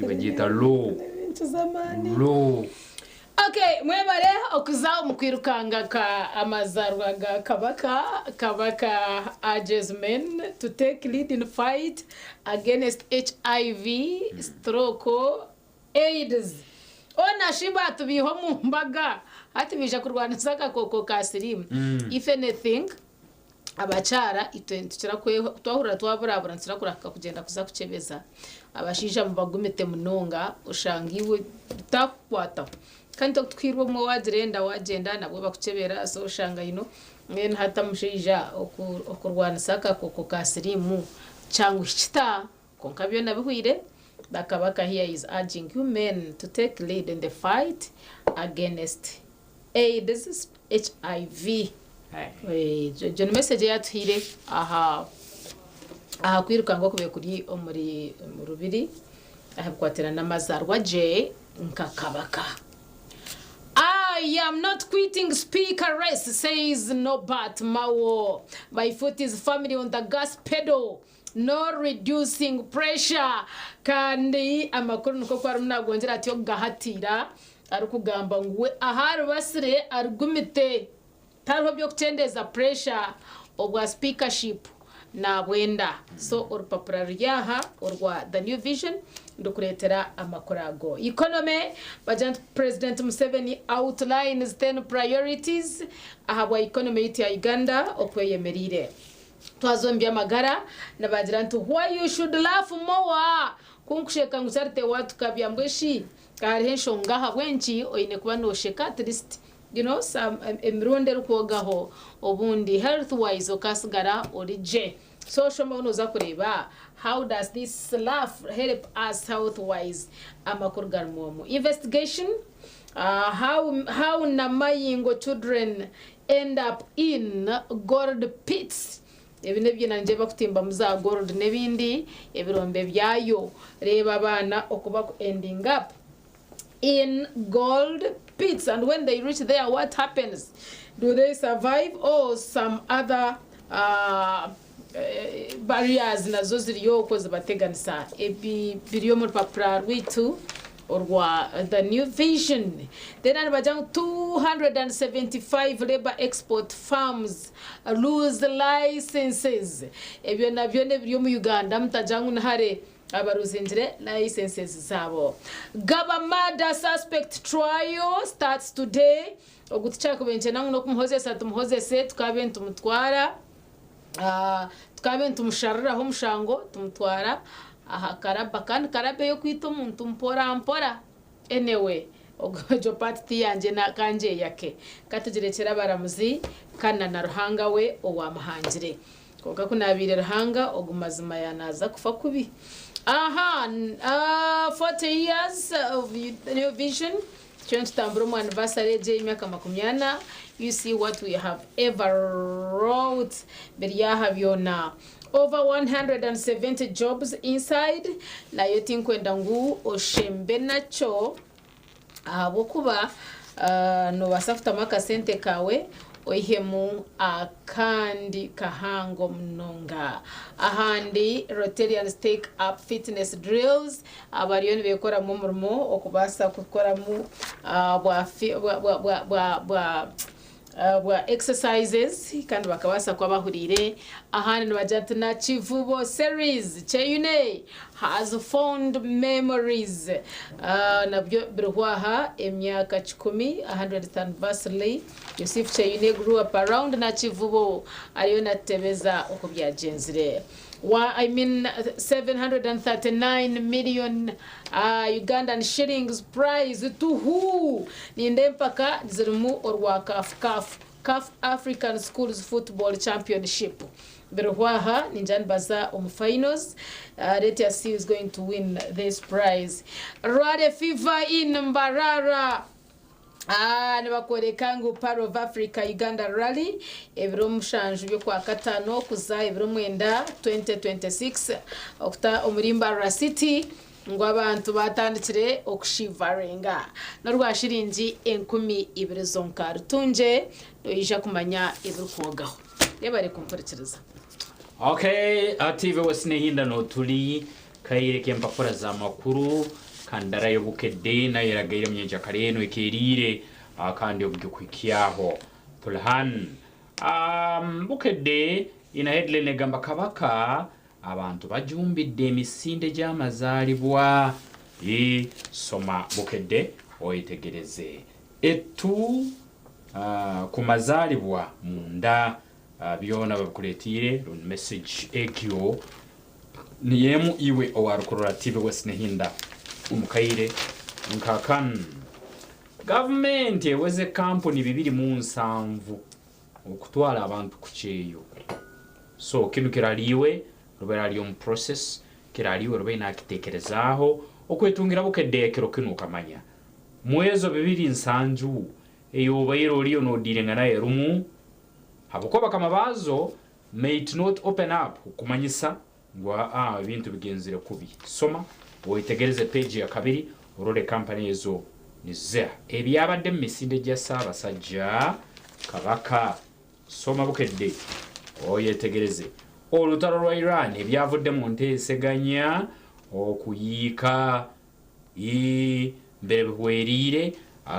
bagyeta law Ebintu z'amaani. law. Okay, mwebare okuza omu kwirukanga ka amazarwa ga Kabaka. Kabaka urges men to take lead in fight against HIV, stroke, AIDS. Ona shi batubiiha omu mbaga hati baija kurwanisa akakooko ka siriimu. If anything, abakyara itwe nitukira twahurira twaburabura nitukira kurahika kugyenda kuza kukyebeza. Abashaija mubagumite munonga oshanga iwe bitakukwataho. Kandi tikutukwirwe obumwe wagira enda wagyenda nabwo bakukyebera so oshanga you know mbwenu hati omushaija okurwanisa akakooko ka siriimu kyanguhi kita? Kwonka byona bihweire, Bakabaka here is urging you men to take lead in the fight against AIDS, HIV. Egyo ni message eyatuhaire aha aha kwirukanga okubaire kuri omuri Rubiri aha bikwatirana n'amazaarwa gye nka Kabaka. I am not quitting speaker race says Norbert Mao. My foot is firmly on the gas pedal. No reducing pressure. Kandi amakuru nikwo ku arimu nagongyera atyo kugahatiira arikugamba ngu we ahu aribasire arigumite tihariho by'okukyendeeza pressure obwa speakership nabwenda. So orupapura ruri aha orwa The New Vision ndukureetera amakuru ago. Economy, Bagira nti President Museveni outlines 10 priorities ahabwa economy yaitu ya Uganda oku eyemereire. Twaza omu by'amagara nibagira nti why you should laugh more ku nkusheka ngu Charity watukabya mbwe shi ka hariho enshonga ahabw'enki oine kuba nosheka at least you know some emirundi erikwogaho obundi health wise okasigara ori gye so shomaho noza kureeba how does this laugh help us health wise amakuru garimu omu investigation how how Namayingo children end up in gold pits Ebi n'ebiina nigyo bakutimbamu za gold n'ebindi ebirombe byayo. Reeba abaana oku baku ending up in gold pits and when they reach there what happens? Do they survive or some other uh, barriers nazo ziriyo okwo zibateganisa? Ebi biri omu rupapura rwaitu orwa The New Vision. Then nibagira ngu 275 labour export firms lose licenses. Ebyo nabyo n'ebiri omu Uganda mutagira ngu nihare abaruzingire licenses zaabo. Gaba murder suspect trial starts today. Ogu tikyakubenkye ngu n'okumuhozesa tumuhozese tukabe nitumutwara. Tukabe nitumushariraho omushango tumutwara aha karaba kandi karaba ey'okwita omuntu mpora mpora. Anyway, egyo part tiyangye kangyeyake. Katugirekyere abaramuzi kana na Ruhanga we owamuhangire. Kwonka ku nabaire Ruhanga ogu mazima yanaaza kufa kubi. Aha, 40 years of new vision. Tukiriyo nitutambura omu anniversary egi ey'emyaka 40, you see what we have ever wrote biri aha byona. Over 170 jobs inside, nayo tinkwenda ngu oshembe nakyo ahabw'okuba noobaasa kutamu akasente kaawe Oihemu akandi kahango munonga. Ahandi, Rotarians take up fitness drills, abariyo nibekoramu omurimo okubaasa kukoramu bwa bwa bwa bwa bwa exercises kandi bakabaasa kuba bahuriire. Ahandi nibagira nti Nakivubo series, Kyeyune has fond memories. Nabyo biriho aha emyaka kikumi, 100th anniversary. Yusuf Kyeyune grew up around Nakivubo ariyo natutebeza oku byagyenzire. Wa I mean 739 million Ugandan shillings prize to who? Nindeeba empaka zirimu orwa CAF CAF CAF African Schools Football Championship biriho aha ningira nibaza omu finals. Let us see who is going to win this prize. Rware fever in Mbarara. Nibakworeka ngu Pearl of Africa Uganda Rally ebiro mushanju by'Okwakataano kuza ebiro mwenda 2026 okuta omuri Mbarara City ngu abantu baatandikire okushivaringa n'orwa shiringi 2000 zonka. Rutungye noija kumanya ebirikwogaho. Yebare kumpurikiriza. Okay, TV West n'ehindano turi kaire k'empapura z'amakuru. Kandara y'obukedde nayo eragaire munyenkyakara eno ekeeriire kandi obugikuhikyaho Tulhan. Bukedde ina headline egamba Kabaka abantu bajumbidde emisinde gy'amazaalibwa. Ii, Soma Bukedde oyetegereze ettu ku mazaalibwa munda byona babikuretiire rundi message egyo niyo emu iwe owa Rukurura TV West Nehinda omu kaire nka kanu. Gavumenti eweze kampuni 27 okutwara abantu ku kyeyo. So kinu kirariiwe ruba rari omu process, kirariiwe ruba nakitekerezaaho okwetungira Bukedde ekiro kinu okamanya. Mwezo 27 eyobaire oriyo nodiiringa nayo erumu habwokuba bakama baazo might not open up kukumanyisa ngu aa ebintu bigenzire kubi. Soma oyetegereze page ya kabiri orole kampani ezo niziha. Ebyabadde mu misinde gya Ssaabasajja Kabaka. Soma Bukedde oyetegereze olutalo rwa Iran ebyavudde mu nteeseganya okuyiika ii mbere bihweriire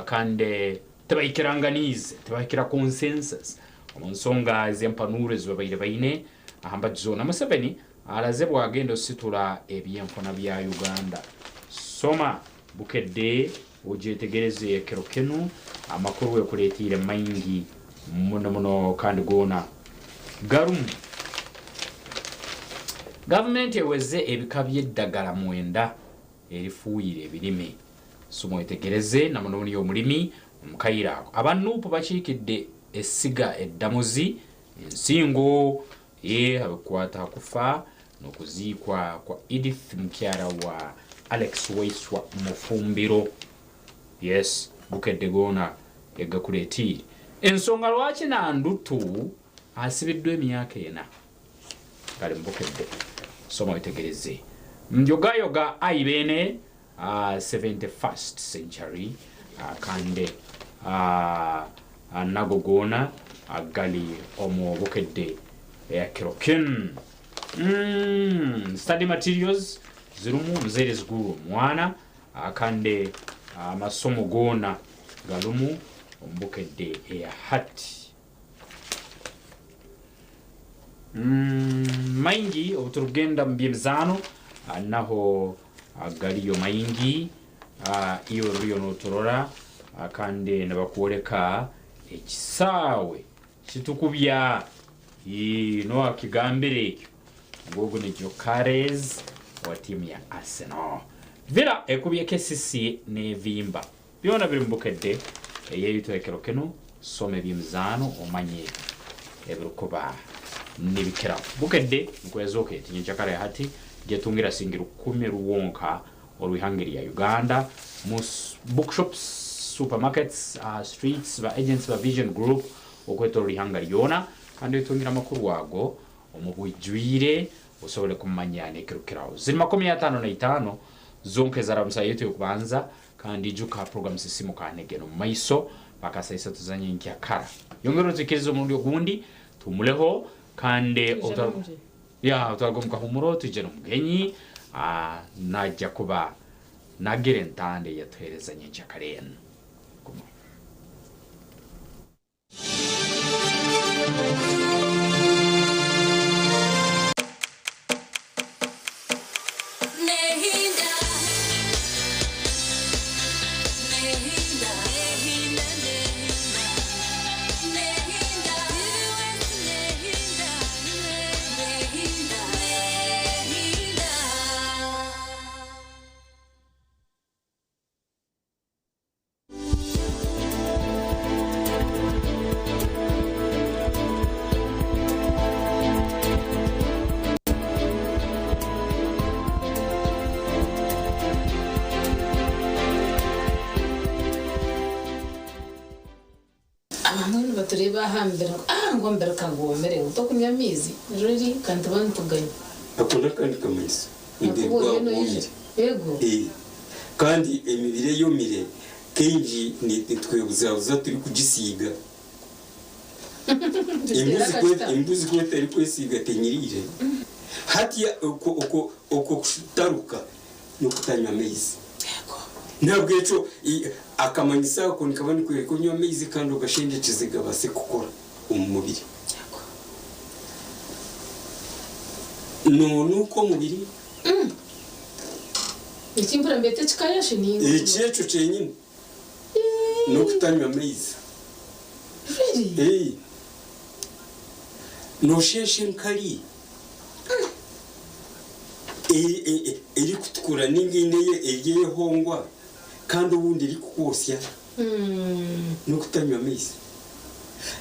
kandi tibahikiranganiize, tibahikira consensus omu nsonga ez'empanuro ezi babaire baine aha mbaju zoona. Museveni araze bwagenda ositura ebyenfuna bya Uganda. Soma Bukedde ogyetegereze ekiro kinu amakuru ekureetiire maingi muno muno kandi goona garumu. Gavumenti eweze ebika by'eddagala 9 erifuuyira ebirime. Soma oyetegereze na muno niyo omulimi omu kaire ako. Aba Nuupu bakiikidde essiga eddamuzi ensingo abikwata ha kufa n'okuziikwa kwa Edith mukyara wa Alex Waiswa Mufumbiro. Yes, Bukedde goona egakureetiire. Ensonga lwaki Nandutu asibiddwa emyaka 4 gali mu Bukedde. Soma wetegereze. Njogayoga ayi beene 71st century kandi nago goona gali omu Bukedde ekiro kinu. Study materials zirumu muzeire ziguru omwana kandi amasomo goona garumu omu Bukedde eya hati. Maingi obuturugenda mu by'emizaano naho galiyo maingi iyo ruriyo noturora kandi nibakwoleka ekisaawe kitukubya noakigambire ekyo ngogu ni Gyökeres wa tiimu ya Arsenal. Villa ekubye KCC n'evimba byona biri mu Bukedde ey'ebitwekero kinu. Soma eby'emizaano omanye ebirikuba nibikiraho. Bukedde nkwezooka eti nyenkyakara hati gyetungira singi 10,000 rwonka orw'ihanga rya Uganda mu bookshops, supermarkets, streets, ba agents ba Vision Group okwetorora ihanga ryona kandi otungira amakuru ago omu bwijwire osobole kumanya n'ekirukiraho. Ziri 55 zonka ezaramusa yetu y'okubanza kandi ijuka program sisimuka negeno mu maiso paka saa 3 za nyenkyakara. Yongera otuikirize omurundi ogundi tumuleho kandi otwarwa omu kahumuro twije n'omugenyi najja kuba nagira entande yatuheereza nyenkyakara enu. Abamwe nibatureba aha mubiri ngu ah ngu omubiri kagwomire ngu tokunywa amaizi riri kandi tuba nituganywa. Ako n'akandi kamanyiso omubiri Nakuba oriyo gwaba noija. gwomire. Yego. Kandi emibiri eyomire kaingi nitwebuzabuza turikugisiiga. Tuteera akakita. Embuzi ku etarikwesiiga tenyiriire. Hatiya okwo okwo okwo kushutaruka n'okutanywa amaizi. N'ahabw'ekyo akamanyiso ako nikaba nikworeka onywa amaizi kandi ogashendekyeze gabaase kukora omu mubiri. Noonuuka omubiri. Eki mpurira nibeeta ekikaya shi ninga? Eki ekyo kyenyine n'okutanywa maizi. Really? Noosheesha enkari erikutukura ninga eine eri ey'ehongwa kandi obundi erikukwotsya n'okutanywa maizi.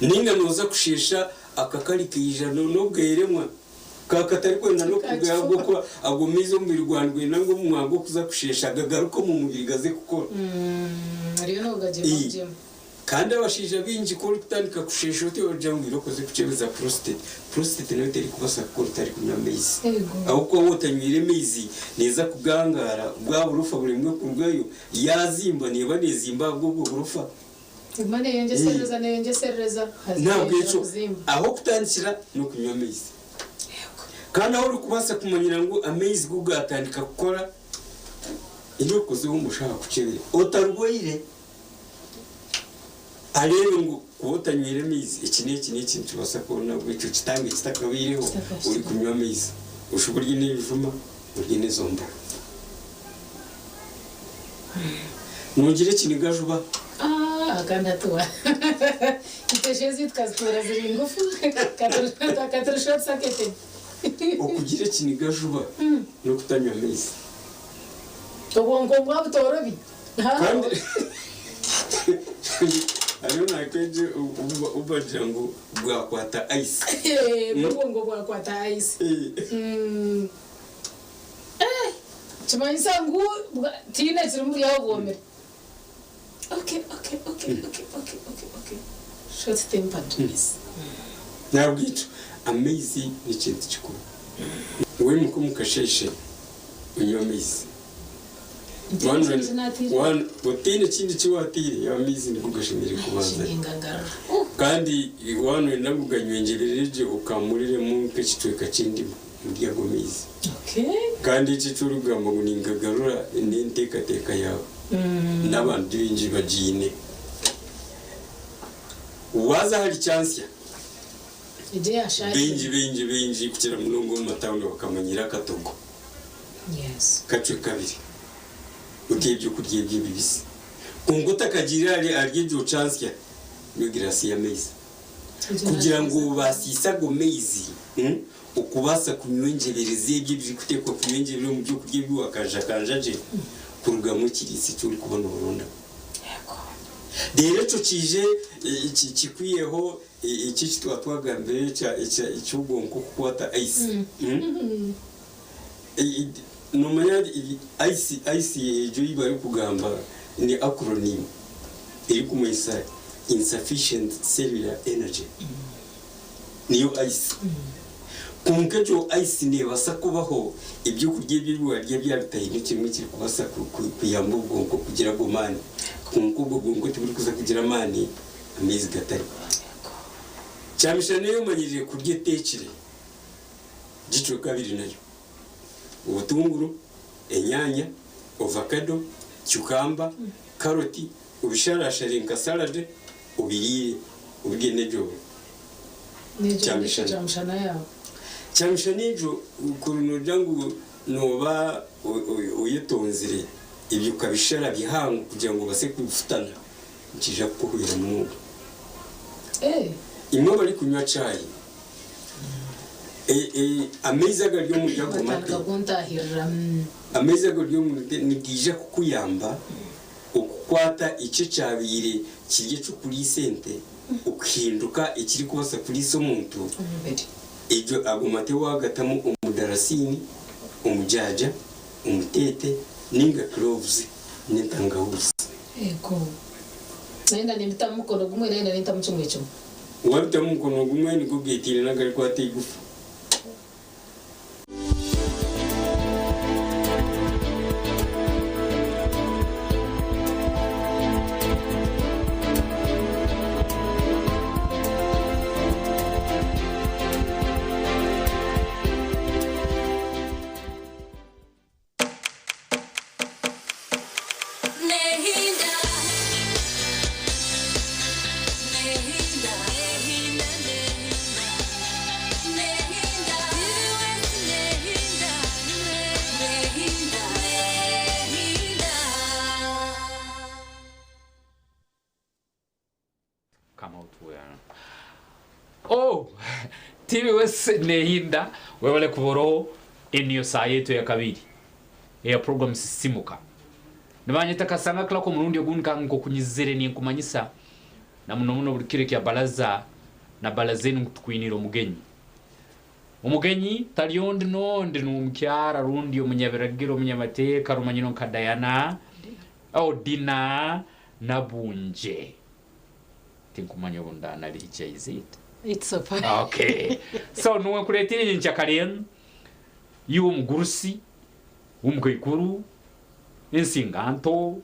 Ninga nooza kusheesha akakari kaija n'obweremwa kakatarikwenda n'okurugayo ahabw'okuba ago maizi omubiri gwawe nigwenda ngu omu mwanya gw'okuza kusheesha gagaruke omu mubiri gaze kukora. Kandi abashaija baingi ku orikutandika kusheesha oti ogira ngu oze kukyebeza prostate, prostate nayo terikubaasa kukora otarikunywa maizi. Ahabw'okuba waaba otanywire maizi neeza kugangaara, bwa burofa buremwe kurugayo, yaazimba neeba neezimba ahabw'obwo burofa. Eguma neeyongyeserereza neeyongyeserereza haza N'ahabw'ekyo eyongyera kuzimba. ah'okutandikira n'okunywa amaizi. Kandi ahu orikubaasa kumanyira ngu amaizi go gaatandika kukora, enda okozeho omushaho akukyebere otarwaire. Areebe ngu kuba otanywire amaizi eki n'eki n'eki nikibaasa kubaho nahabwekyo kitange kitakabaireho orikunywa amaizi. Oshube orye n'ebijuma, orye n'ezo mboga. Noogira ekiniga juba? Ah, kandi hati wa itwe shi ezaitu tukazituura ziri ngufu katuri short circuited. Okugira ekiniga juba n'okutanywa amaizi. Obwonko bwabutorobi. Kandi hariho nakeegi obu bagira ngu bwakwata ice. Obwongo bwakwata ice. Kimanyisa ngu tihaine ekirimu buri aho bwomire. Okay, okay, okay, okay, okay, okay, okay. Short tempered. Nahabwekyo amaizi nekintu kikuru. Waimuka omu kasheeshe onywe amaizi. Otaine kindi ki waataire, amaizi nigo gashemereire kubanzayo. Kandi waaba nooyenda ngu ganywengyerere gye okamuriremu nk'ekicweka ky'endimu omuri ago maizi. Kandi eki eki orikugamba ngu ningagarura n'enteekateeka yaawe n'abantu baingi bagiine. Waaza ahari kyansya, baingi baingi baingi kukira munonga omu matauni bakamanyira akatogo. Kacwe kabiri, ota ebyokurya ebyo ebibisi. Kwonka otakagiire ahari egyo kyansya, nywa egiraasi y'amaizi. Kugira ngu obaasiise ago maizi okubaasa kunywa enjeberezi ebyo ebirikuteekwa kunywa enjebere omu byokurya ebi waakanjakanja gye kurugamu ekiriisa eki orikuba nooronda. Reero ekyo kiije kikwiheho eki eki twaba twagambire eky'obwonko kukwata ice. Noomanya ice ice egyo ei barikugamba ni acronym erikumanyisa insufficient cellular energy niyo ice. Kwonka egyo ice neebaasa kubaho ebyokurya ebi ebi waarya byaba bitaine kimwe ekirikubaasa kuyamba obwonko kugira ago maani. Kwonka obwo bwonko tiburikuza kugira amaani amaizi gatariho. Kyamishana ei omanyirire kurya eteekire. Gicweka abiri nayo, obutunguru, enyaanya, ovakado, cucumber, karoti obisharashare nka salad obiriire obirye n'egyo kyamishana. Kyamishana egyo kuri nogira ngu nooba oyetonzire ebyo okabishara bihango kugira ngu obase kubifutana nikiija kukuhwera munonga. Imwe abarikunywa chai. Amaizi agari omuri ago mate, amaizi agari omuri mate nigaija kukuyamba okukwata ekyo ekyabaire kiri eky'okuriisa ente okuhinduka ekirikubaasa kuriisa omuntu. Egyo ago mate waagatamu omudarasiini, omujaaja, omuteete nainga cloves n'entangahuuzi. Wabitamu omukono gumwe nigwo getaine n'agarikwata eigufa. Come out well. Oh, TV wese nehinda webale kuboroho eniyo saa yetu ya kabiri eya program Sisimuka. Nibanyeta Kasanga Clark omurundi ogundi kankokunyizire ninkumanyisa na muno muno buli kiro kya baraza na baraza enu tukwinira omugenyi. Omugenyi tali ondi nondi n'omukyara rundi omunyabiragiro omunyamateeka rumanyino nka Diana oh Dina Nabunje. Tinkumanya obundana licha is it? It's okay. Okay. So nuwe nkuleetire nkyakare iwe omugurusi w'omukaikuru ensinganto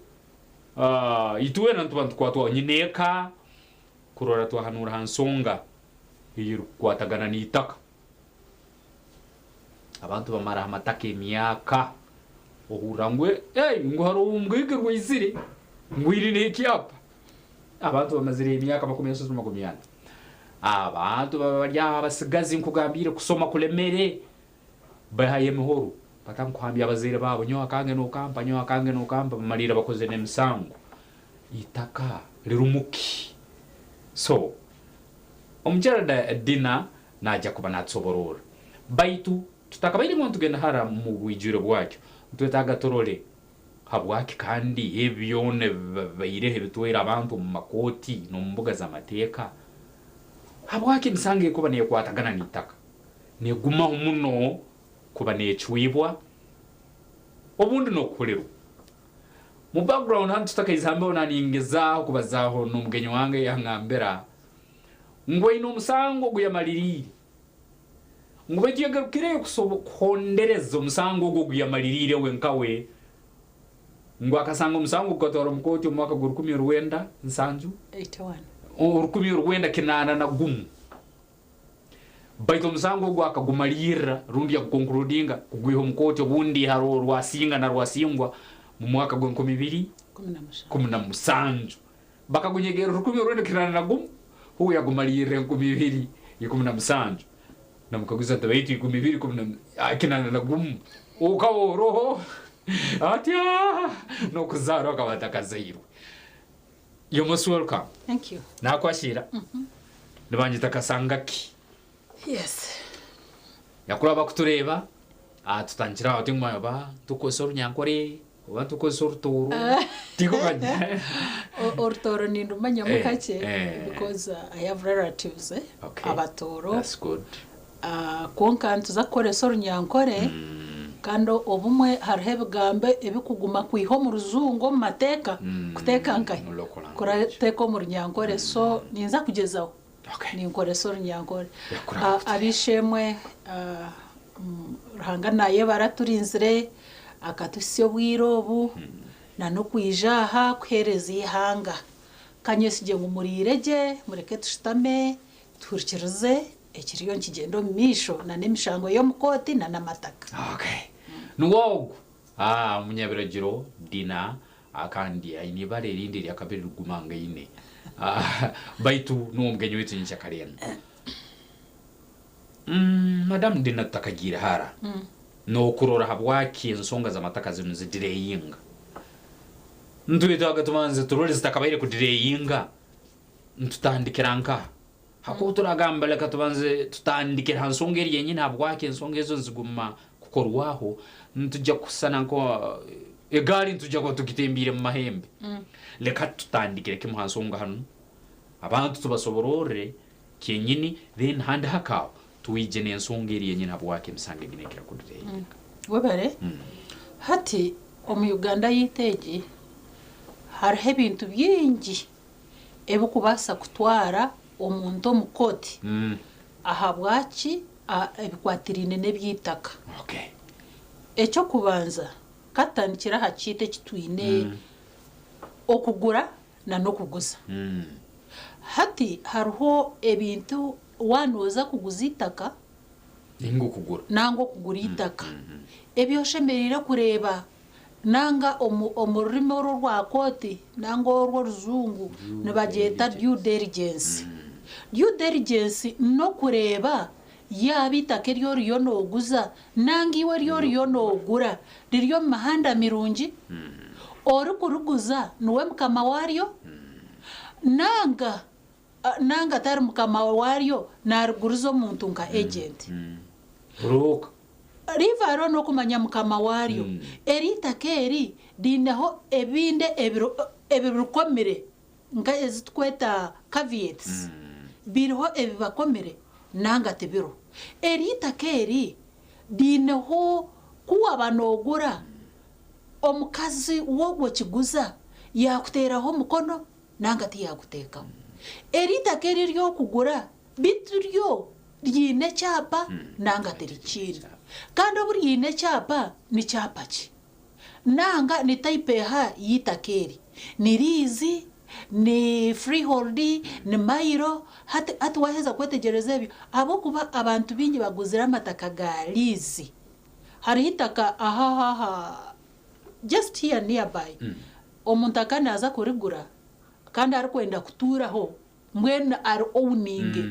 itwena ntuba ntukwatwa nyineeka kurora twahanura ha nsonga ey'erukukwatagana n'itaka. Abantu bamara amataka emyaka ohurra ngu hey, ngu hariho omugaiga rwaizire ngu iri n'ekyapa. Abantu bamazire emyaka 30-40. Abantu baba bari aho abasigazi nkugambire kusoma kulemere bahaye emihoro batankuhambya abazaire baabo nyowe akange nokampa nyowe akange nokampa bamalira bakoze n'emisango. Itaka lirumuki. So omukyara Dina najja kuba natusoborora baitu tutakabaire ngu tugenda hara mu bwijwire bwakyo ntwetaaga turole habwaki kandi ebyona bibaireho ebitwera abantu omu makooti n'omu mbuga z'amateeka. Habwaki emisango ekuba neekwatagana n'itaka neegumaho muno kuba neecwibwa obundi n'okuhurirwa. Mu background hanu tutakaizihambeho naningezaaho kubazaaho n'omugenyi wange yangambira ngu aine omusango oguyamaliriire ngu baitu yagarukireyo kuhondereza omusango ogwo oguyamaliriire we nkawe ngu akasanga omusango gukatwara omu kooti omu mwaka gwa 1907 1981 baitu omusango ogwo akagumalirra rundi yagukonkurudinga kugwiha omu kooti obundi hariho rwasinga na rwasingwa mu mwaka gwa 2017 bakagunyegera 1981 huwe yagumalirra 2017 namukaguza nti baitu 2081 ukaba oroho atya n'okuzaarwa akaba atakazairwe. You're most welcome. Thank you. Nakwashira. Nibanyeta Kasangaki. Yes. Yakura bakutureeba tutandikira aho tinkumanya oba tukozesa orunyankore oba tukozesa orutooro tinkumanya. Orutooro nindumanyamu kakye because I have relatives abatooro. That's good. Kwonka nituza kukoresa orunyankore kandi obumwe hariho ebigambo ebikuguma kwiha omu rujungu omu mateeka kuteeka nkahi kuteeka omu runyankore so ninza kugyezaho ninkoresa orunyankore. Ab'eishe-emwe Ruhanga nayebara aturinzire akatuhisya obwire obu na n'okwija aha kuheereza eihanga. Kanyesigye ngu muriire gye mureke tushutame tuhurikirize ekiriyo nikigyenda omu maisho na n'emishango y'omu kooti na n'amataka. Okay. Nuwe ogu omunyabiragiro Dina kandi aine ibara erindi eryakabiri rigumangaine baitu nuwe omugenyi waitu nyenkyakare enu. Madamu Dina tutakagiire hara n'okurora habwaki ensonga z'amataka zinu zidireyinga. Ntwetaaga tubanze turole zitakabaire kudireyinga ntutandikira nkaha. Hakuba turagamba leka tubanze tutandikire ha nsonga eri yenyini habwaki ensonga ezo niziguma kukorwaho nitujja kusana nko egaari nitujja kuba tugitembiire mu mahembe. Leka tutandikire kimu ha nsonga hanu abantu tubasobororre kyenyini then handi hakaho twije n'ensonga eri yenyini habwaki emisango egi nekira kudireyinga. Webare. Hati omu Uganda yaitu egi hariho ebintu bingi ebikubaasa kutwara omuntu omu kooti ahabwaki ebikwatiraine n'eby'eitaka. Eky'okubanza katutandikire aha kiita eki twine okugura na n'okuguza. Hati hariho ebintu waaba nooza kuguza eitaka Ninga okugura. Nanga okugura eitaka ebi oshemereire kureeba nanga omu rurimi oru orwa kooti nanga orw'orujungu nibagyeta due diligence. Due diligence n'okureeba yaaba eitaka eri oriyo nooguza nanga iwe eri oriyo noogura riri omu mihanda mirungi, orikuriguza niwe mukama waaryo nanga Nanga atari mukama waaryo naariguriza omuntu nka agent. Broker. Leave alone okumanya mukama waaryo. Eri itaka eri riineho ebindi ebirikomire nka ezi turikweta caveats. Biriho ebibakomire nanga tibiriho. Eri itaka eri riineho ku waaba noogura omukazi w'ogwo okiguza yaakuteeraho omukono nanga tiyaguteekaho. Eri itaka eri ery'okugura beitu ryo ryiine ekyapa nanga tirikiine? Kandi obu ryiine ekyapa ni kyapa ki? Nanga ni type eha y'eitaka eri? Ni lease, ni freehold, ni mailo? Hati hati waaheza kwetegyereza ebyo ahabw'okuba abantu baingi baguzire amataka ga lease. Hariho eitaka aha aha just here nearby omuntu akaba naaza kurigura kandi arikwenda kutuuraho mbwenu ari owninge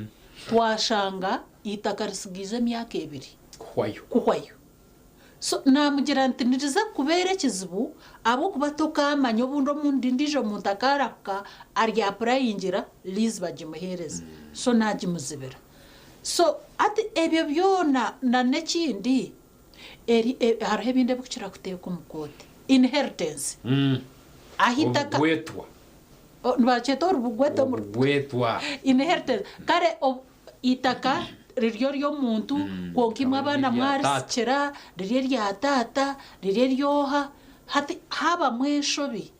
twashanga eitaka ritsigiize emyaka ebiri Kuhwayo. kuhwayo. So naamugira nti niriza kukubeera ekizibu ahabw'okuba tokaamanya obundi omundi ondiijo muntu akaarahuka aryapurayingira lease bagimuheereze. So naagimuzibira. So hati ebyo byona na n'ekindi eri hariho ebindi ebirikukira kuteekwa omu kooti, inheritance. Aha eitaka. Obugwetwa. Nibakyeta orubugwetwa omu. Obugwetwa. Inheritance. Kare eitaka riri ery'omuntu kwonka imwe abaana mwarisikira riri erya taata, riri ery'oha, hati haabamu enshobi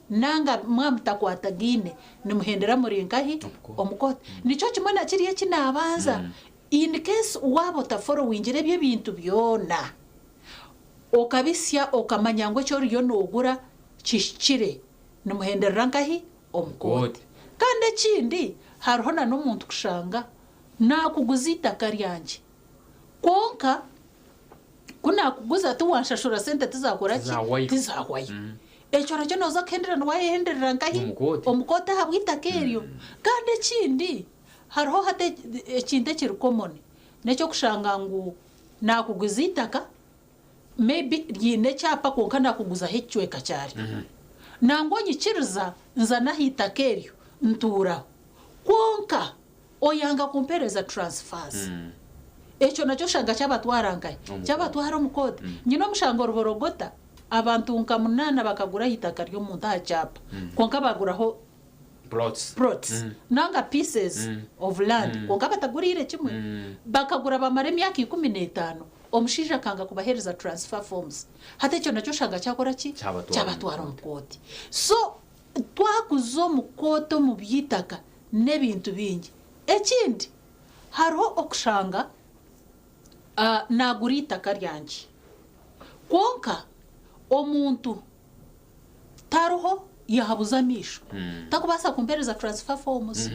nanga mwaba mutakwatagaine nimuhendera muri nkahi? Omu kooti. Nikyo kimwe na kiriya eki naabanza, in case waaba otaforowingire ebyo ebintu byona, okabisya okamanya ngu eki oriyo noogura kihikire, nimuhenderera nkahi? Omu kooti. Kandi ekindi hariho na n'omuntu kushanga naakuguza eitaka ryangye kwonka ku naakuguza tiwanshashura sente tizakora ki? Tizahwayo. Ekyo nakyo nooza kuhendera niwayehenderera nkahi? Omu kooti ahabw'eitaka eryo. Kandi ekindi hariho hati ekintu ekiri common n'eky'okushanga ngu naakuguza eitaka Maybe ryiine ekyapa kwonka nakuguzaho ekicweka kyaryo. Nangwa onyikiriza nza n'aha itaka eryo ntuuraho. Kwonka oyanga kumpereza transfers. Ekyo nakyo oshanga kyabatwara nkahi? Kyabatwara omu kooti. Nyine omushango Ruborogota, abantu nka munaana bakagura aha itaka ry'omuntu aha kyapa kwonka baguraho Plots. plots nanga pieces of land kwonka bataguriire kimwe. Bakagura bamara emyaka 15 omushaija akanga kubaheereza transfer forms. Hati ekyo nakyo oshanga kyakora ki? Kyabatwara omu Kyabatwara omu kooti. So twakuza omu kooti omu by'eitaka n'ebintu bingi. Ekindi hariho okushanga nagura eitaka ryangye kwonka omuntu Tariho yahabuza amaisho. Takubaasa kumpereza transfer forms.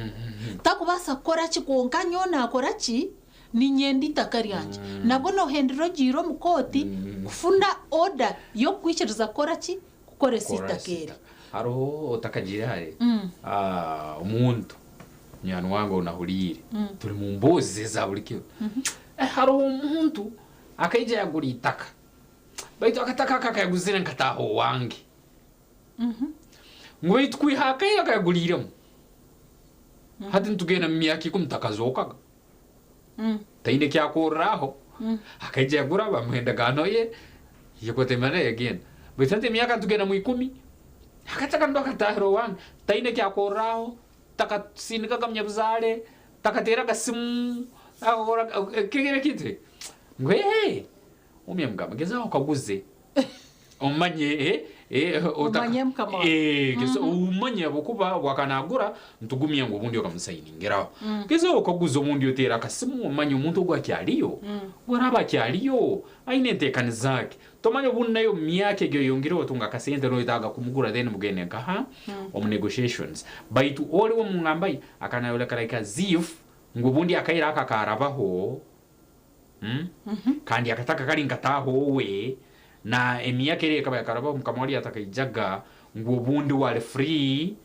Takubaasa kukora ki kwonka nyowe nakora ki? Niinyenda eitaka ryangye. Nabwo nohendera ogiire omu kooti kufuna order y'okukwikiriza kukora ki? Kukoresa eitaka eri. Hariho otakagiire hare omuntu munywani wange ou nahuriire turi mu mboozi eza buri kiro. Hariho omuntu akaija yagura eitaka. Baitu akataka aka akayaguzire nkataaha owange. Ngu baitu kwiha akaire akayaguliiremu, hati nitugenda mu myaka ikumi takazookaga. Taine eki akorraho. Akaija yagura bamuha endagaano ye, yakwata emihanda yagenda. Baitu hati emyaka nitugenda mu ikumi, akataka nibwo akataahire owange. Taine eki akorraho, takasindikaga munyabuzaale, takateeraga simu, takakora kegere kiti ngu ehe. Omwe yamugamba, Gezaho okaguze omanye Omanye mukama wawe. Omanye ahabw'okuba obwakaba nagura nitugumya ngu obundi okamusayiningiraho. Gezaho okaguze obundi oteere akasimu omanye omuntu ogu akyariyo. Obu araaba akyariyo, aine enteekaniza ki? Tomanya obundi nawe omu myaka egi oyongiire otunga akasente noyetaaga kumugura then mugende nkaha? Omu negotiations. Baitu ori we omu ngamba ye akaba nayoleka like as if ngu obundi akaire ako akarabaho. Kandi akataka kari nkataaha owe, na emyaka eri ekaba yakarabaho mukama wari atakaijaga, ngu obundi we ari free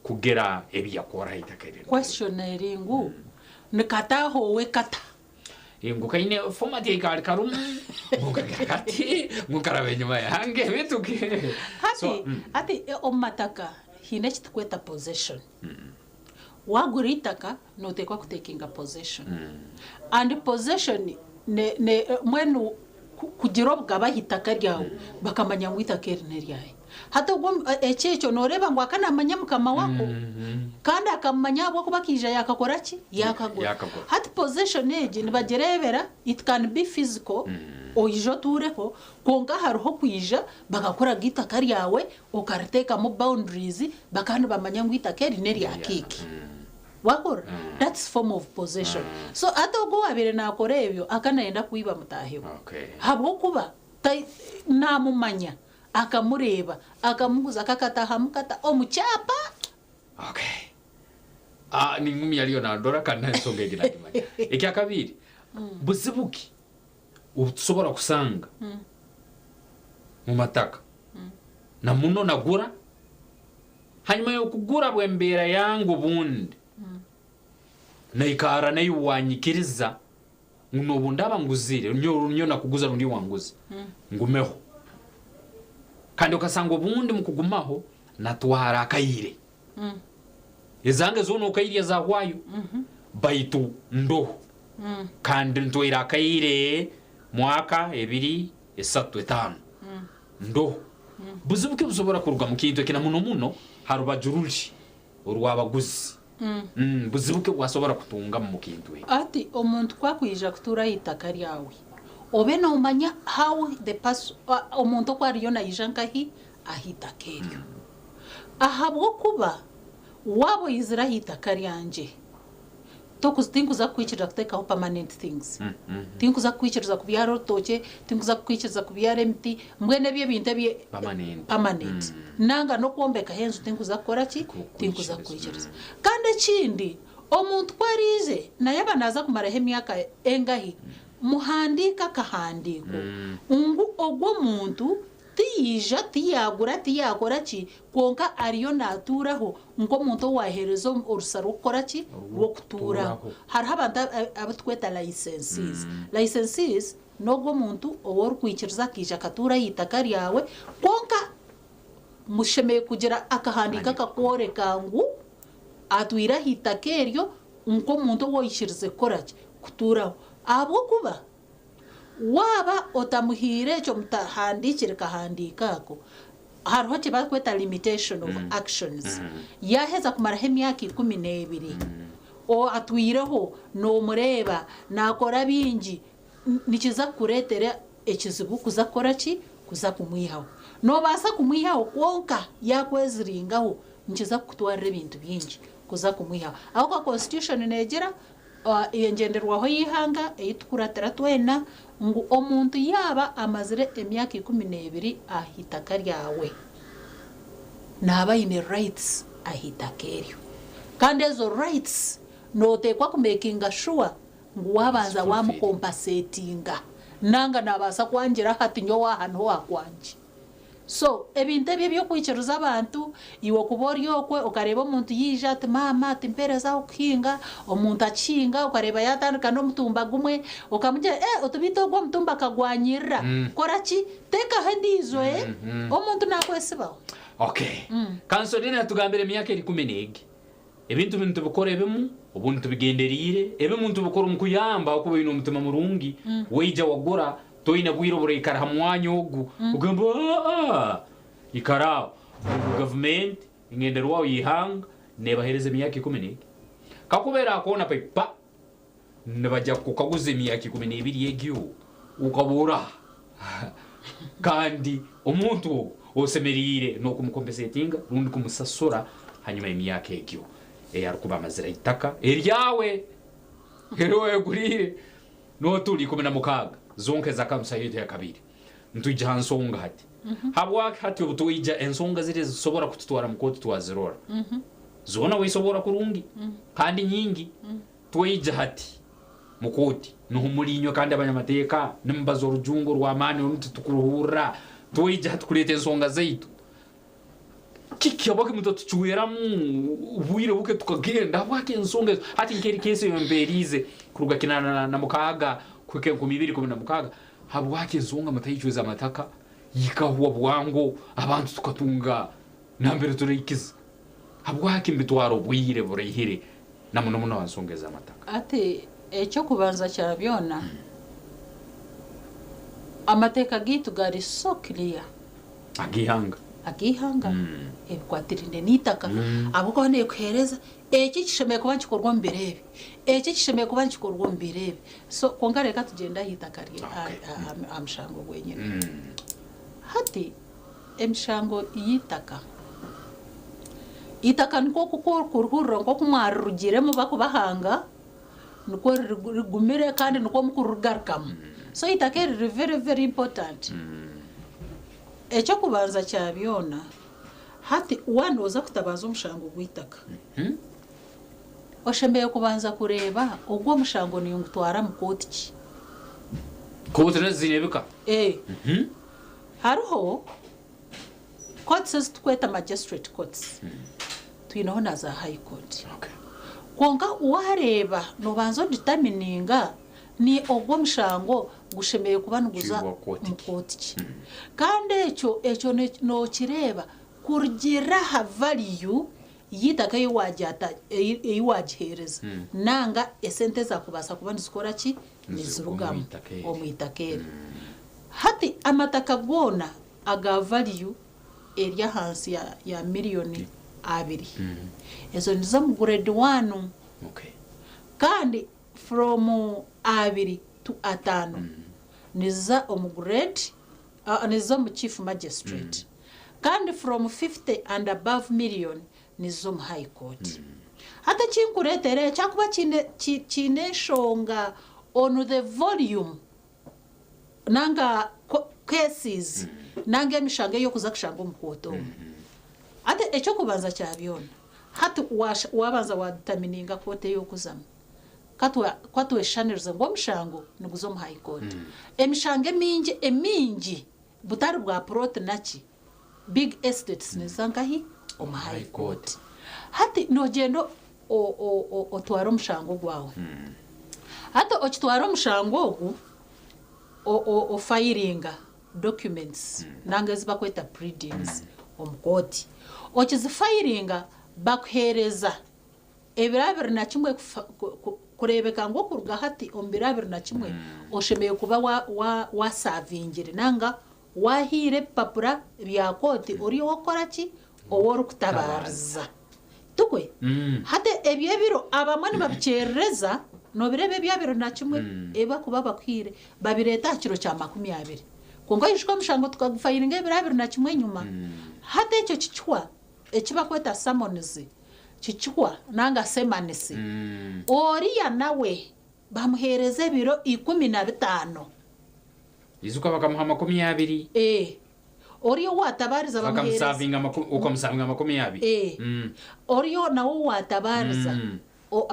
kugira ebi yakora aha itaka eryo. Question eri ngu nikataaha owe kata? Ngu kaine format ei kaari karimu, ngu kagira kati, ngu nkaraba enyima yange beitu Hati, hati omu mataka haine eki turikweta possession. Wagura eitaka noteekwa kutekinga possession and possession ne, ne, mbwenu kugira obugabe aha itaka ryawe bakamanya ngu eitaka eri neryaye. Hati ogwo eki ekyo noreeba ngu aka namanya mukama wako kandi akamumanya ahabw'okuba akaija yakakora ki? Yakagura. Yakagura. Hati possession egi nibagireebera it can be physical oije otuureho kwonka hariho okwija bakakuraga eitaka ryawe okariteekamu boundaries bakaba nibamanya ngu eitaka eri nerya kiiki. Wahurira? That's form of possession. So hati ogwo owabaire nakora ebyo aka nayenda kwiba mutaahi we ahabw'okuba namumanya akamureeba akamuguza kakatahamu kata omu kyapa. Okay. Ah, ningumya ariyo nandora kandi ensonga egi nagimanya. Ekyakabiiri, buzibu ki obutusobora kusanga mu mataka na muno nagura hanyuma y'okugura bw'embeera yange obundi naikara naiwe wanyikiriza ngu n'obu ndaba nguzire nyowe nakuguza rundi iwe wanguza ngumeho kandi okasanga obundi mukugumaho natwara akaire ezange zoona okairya zahwayo baitu ndoho kandi ntwaire akaire mwaka ebiri esatu etaano ndoho buzibu ki obusobora kuruga mu kintu eki na muno muno ha rubaju ruli orw'abaguzi buzibu ki obwasobora kutungamu mu kintu eki? Hati omuntu ku akwija kutuura aha itaka ryawe obe noomanya how the person omuntu oku ariyo naija nkahi aha itaka eryo ahabw'okuba waaba oizire aha itaka ryangye Tinkuza kukwikiriza kuteekaho permanent things. Tinkuza kukwikiriza kubyara orutookye, tinkuza kukwikiriza kubyara emiti, mbwenu ebyo ebintu ebi permanent. Nanga n'okwombekaho enju tinkuza kukora ki? Tinkuza kukwikiriza. Kandi ekindi, omuntu ku araije na yaaba naaza kumaraho emyaka engahi, muhandiike akahandiiko ngu ogwo omuntu Tiyaija, tiyaagura, tiyaakora ki, kwonka ariyo naatuuraho nk'omuntu owaaheereza orusa rw'okukora ki? Rw'okutuuraho. Hariho abantu abu turikweta licensees. Licensees n'ogwo omuntu ou orikwikiriza akaija akatuura aha itaka ryawe, kwonka mushemereire kugira akahandiiko akakworeka ngu atwire aha itaka eryo nk'omuntu ou oikirize kukora ki? Kutuuraho. Ahabw'okuba Waaba otamuhaire ekyo mutahandiikire kahandiiko ako, hariho eki barikweta limitation of actions. Yaaheza kumaraho emyaka 12 atwireho noomureeba naakora bingi, nikiza kukureetera ekizibu kuza kukora ki? Kuza kumwihaho. Noobaasa kumwihaho kwonka yaakweziringaho nikiza kukutwarira ebintu bingi kuza kumwihaho. Ahabw'okuba constitution neegira Engyenderwaho y'eihanga ei tukuratira twena ngu omuntu yaaba amazire emyaka 12 aha itaka ryawe, naaba aine rights aha itaka eryo. Kandi ezo rights noteekwa ku makinga sure ngu waabanza waamukompasetinga nanga nabaasa kwangira aha ati nyowe aha niho hakwangye. So ebintu ebi eby'okwikiriza abantu, iwe kuba ori okwe okareeba omuntu yaija ati maama ati mpeereza ah'okuhinga, omuntu akihinga okareeba yaatandika n'omutumba gumwe, okamugira eh oti beitu ogu omutumba kagwanyirira, kora ki? Teekaho endiijo eh, omuntu naakwesibaho. Okay. Kansolina yatugambira emyaka eri kumi n'egi. Ebintu binu tubikora ebimu obundi tubigendereire, ebimu nitubikora omu kuyamba ahakuba oine omutima murungi, waija wagura toine bwire oburaikara ha mwanya ogu ogamba aa ikara aho. Ogu gavumenti engenderwaho y'ihanga nebahereza emyaka ikumi n'egi. Kakuba erakoona pai pa nibaija kukukaguza emyaka 12 egyo okaba oraha kandi omuntu ogu osemeriire n'okumukompesetinga rundi kumusasura hanyuma y'emyaka egyo ei arukuba amazire ha itaka eryawe eri wayeguriire. N'oturi 16 zonka eza kanisa yaitu eyakabiri. Nitwija ha nsonga hati. Habwaki hati obu twija ensonga ziri ezisobora kututwara mu kooti twazirora? Zoona wesobora kurungi kandi nyingi. Twaija hati mu kooti nuho muli inywe kandi abanyamateeka nimubaza orujungu orw'amaani oru titukuruhurra. Twaija hati kuleeta ensonga zaitu. Kiki habwaki mutatucweramu obwire buke tukagenda? Habwaki ensonga ezo? Hati nk'eri keesi ei mpeeriize kuruga 86 kuhika 2016, habwaki ensonga mutaicweza amataka yikahwa bwango abantu tukatunga nambere turaikiza? Habwaki nibitwara obwire buraihire na muno muno aha nsonga ez'amataka? Hati eky'okubanza kya byona, amateeka gaitu gari so clear. Ag'eihanga. Ag'eihanga ebikwatiraine n'eitaka. Ahabw'okuba neekuheereza eki kishemereire kuba nikikorwa omu biro ebi, eki kishemereire kuba nikikorwa omu biro ebi. So kwonka reka tugyende aha itaka aha mushango gwenyine. Hati emishango y'eitaka, eitaka nikwo oku orikuhurira nk'oku mwarirugiremu barikubahanga, nikwo rigumire kandi nikwo murikurigarukamu. So eitaka eri riri very very important. Eky'okubanza kya byona, hati waaba nooza kutabaaza omushango gw'eitaka, oshemereire kubanza kureeba ogu omushango ningutwara mu kooti ki? Kooti nazo ziine ebika? Ee. Hariho courts ezi turikweta magistrate courts, twineho na za high court. Kwonka waareeba noobanza oditamininga ni ogu omushango gushemereire kuba niguza omu kooti ki. Kandi ekyo ekyo nookireeba kurugiirira aha value y'eitaka ei waagyata ei waagiheereza nanga esente ezaakubaasa kuba nizikora ki? Nizirugamu omu itaka eri. Hati amataka goona aga value eri ahansi ya miriyoni abiri ezo nizo omu grade one kandi from abiri to ataano niziza omu grade niziza omu chief magistrate kandi from 50 and above million niziza omu high court. Hati ekinkureetera ekyo ahakuba kiine enshonga on the volume nanga cases nanga emishango ey'okuza kushanga omu kooti omu. Hati eky'okubanza kya byona, hati wabanza waditamininga kooti ey'okuzamu, katweshushanirize ngu omushango niguza omu high court. Emishango emingi emingi butari bwa plot naki, big estates niziza nkahi? Omu high court. Hati nogyenda otware omushango gwawe. Hati okitwara omushango ogu, ofayiringa documents nanga ezi barikweta pleadings omu kooti. Okizifayiringa bakuheereza ebiro 21 kureebeka ngu okuruga hati omu biro 21 oshemereire kuba wasavingire nanga wahaire ebipapura bya kooti ori ow'okukora ki? Ou orikutabaariza. Tikwe? Hati ebyo ebiro abamwe nibabikyerereza, noobireeba ebyo 21 ebi barikuba bakuhaire, babireeta aha kiro kya 20. Kwonka oijuke omushango tukagufayiringa ebiro 21 enyima. Hati ekyo kikihwa, eki barikweta summons, kikihwa nanga semanisi. Oriya nawe bamuheereza ebiro 15. Ijuka bakamuha 20. Ee. Oriya owatabaariza bamuheereza. Okamusavinga 20. Ee. Oriya nawe owatabaariza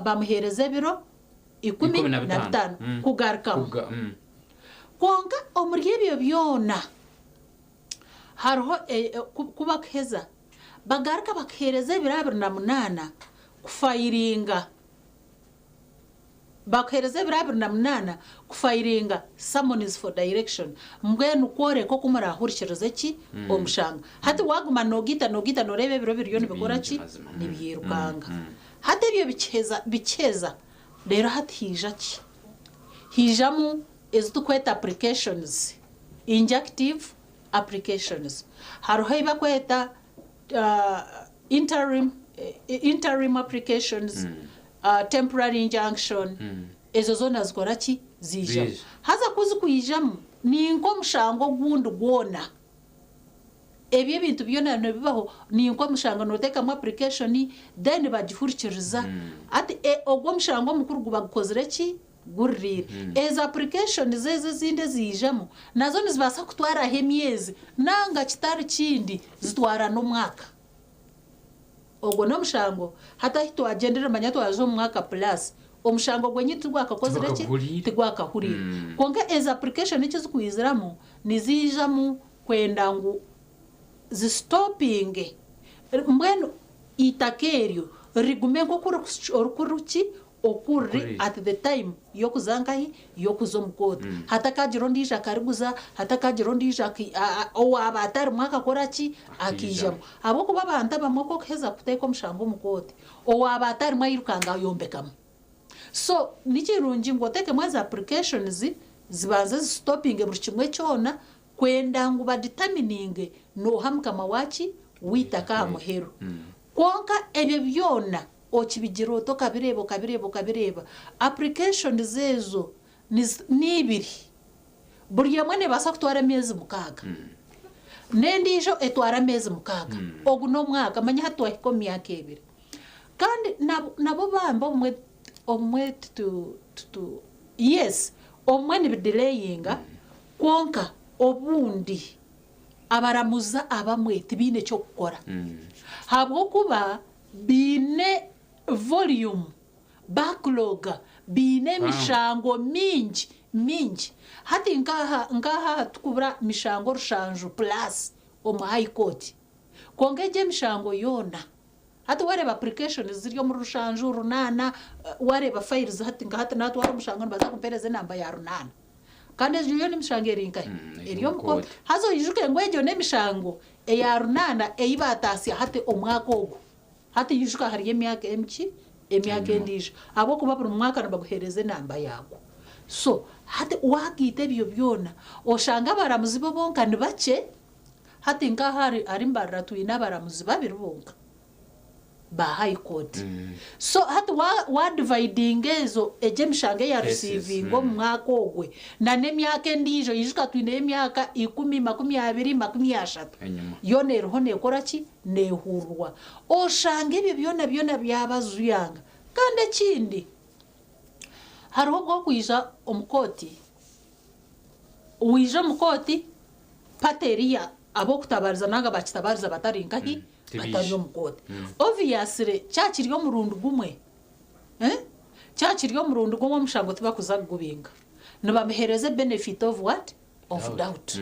bamuheereza ebiro 15 kugarukamu. Kwonka omuri ebyo byona hariho ku bakuheza bagaruka bakuheereza ebiro 28 kufayiringa. Bakuheereza ebiro 28 kufayiringa summons for direction. Mbwenu kworeka oku murahurikirize ki omushanga. Hati waguma nogiita nogiita noreeba ebiro biriyo nibikora ki? Nibyirukanga. Hati ebyo bikiheza reero hati haija ki? Haijamu ezi turikweta applications, injunctive applications. Hariho ei barikweta interim applications, temporary injunction, ezo zoona zikora ki? Ziijamu. Haza ku zikwijamu ni nk'omushango ogundi gwona. Ebyo ebintu byona nibibaho ni nk'omushango nooteekamu application then bagihurikiriza. Hati ogwo omushango omukuru guba gukozire ki? Guririire. Ezo applications ezo ezindi eziijamu nazo nizibaasa kutwaraho emyezi nanga kitari kindi zitwara n'omwaka. Ogwo n'omushango hati ahi twagyendera manya twaza omu mwaka plus omushango gwenyini tigwakakozire ki? Tigwakahuriire. Kwonka ezo application eki zirikwiziramu niziijamu kwenda ngu zisitopinge mbwenu eitaka eryo rigume nk'oku orikuki? okuriri Okuriri. at the time y'okuza nkahi y'okuza omu kooti hatakagira ondiijo akariguza hatakagira ondiijo aki- a- a- owaaba atarimu akakora ki akaijamu ahabw'okuba abantu abamwe ku okuheza kuteeka omushango omu kooti owaaba atarimu airukanga ayombekamu so nikirungi ngu oteekemu ezi applications zibanze zistopinge buri kimwe kyona kwenda ngu badetermininge nooha mukama waki w'eitaka aha muheru kwonka ebyo byona okibigira ota okabireeba okabireeba okabireeba applications ezo nizi- n'ibiri buri emwe neebaasa kutwara emyezi mukaaga n'endiijo etwara ameezi mukaaga ogu n'omwaka manya hati twahika omu myaka ebiri kandi nabo- nabo bambi obumwe obumwe titu titu yes obumwe nibidelayinga kwonka obundi abaramuzi abamwe tibaine ky'okukora habwokuba biine volume backlog biine emishango mingi mingi hati nkaha nkaha tukubura mishango rushanju plus omu high court kwonka egyo emishango yoona hati wareeba applications ziri omu rushanju runaana eh, wareeba files hati nka hati natwara omushango nibaza kumpereza enamba ya runaana kandi egyo yoona emishango eri nkahi eri omu kooti haza oijuke ngu egyo n'emishango eya runaana ei baataasya hati omwaka ogu hati ijuka hariyo emyaka emiki emyaka endiijo ahabw'okuba buri mwaka nibaguheereza enamba yaagwo so hati waagaita ebyo byona oshanga abaramuzi bo bonka ni bakye hati nkaha hari hari mbarira twine abaramuzi babiri bonka ba high court so hati wa- wadividinga ezo egyo emishango eya Cases, receiving omu mwaka ogwe na n'emyaka endiijo ijuka twineyo emyaka ikumi 20 30 Enyima. yoona eriho neekora ki neehurwa oshanga ebyo byona byona byabazuyanga kandi ekindi hariho obwokwija omu kooti wija omu kooti pate eriya ab'okutabariza nanga bakitabariza batari nkahi Tibiije. batari omu kooti obviously kyakiri omurundi gumwe eh? kyakiri omurundi gumwe omushango tibakuza kugubinga nibamuheereza benefit of what of doubt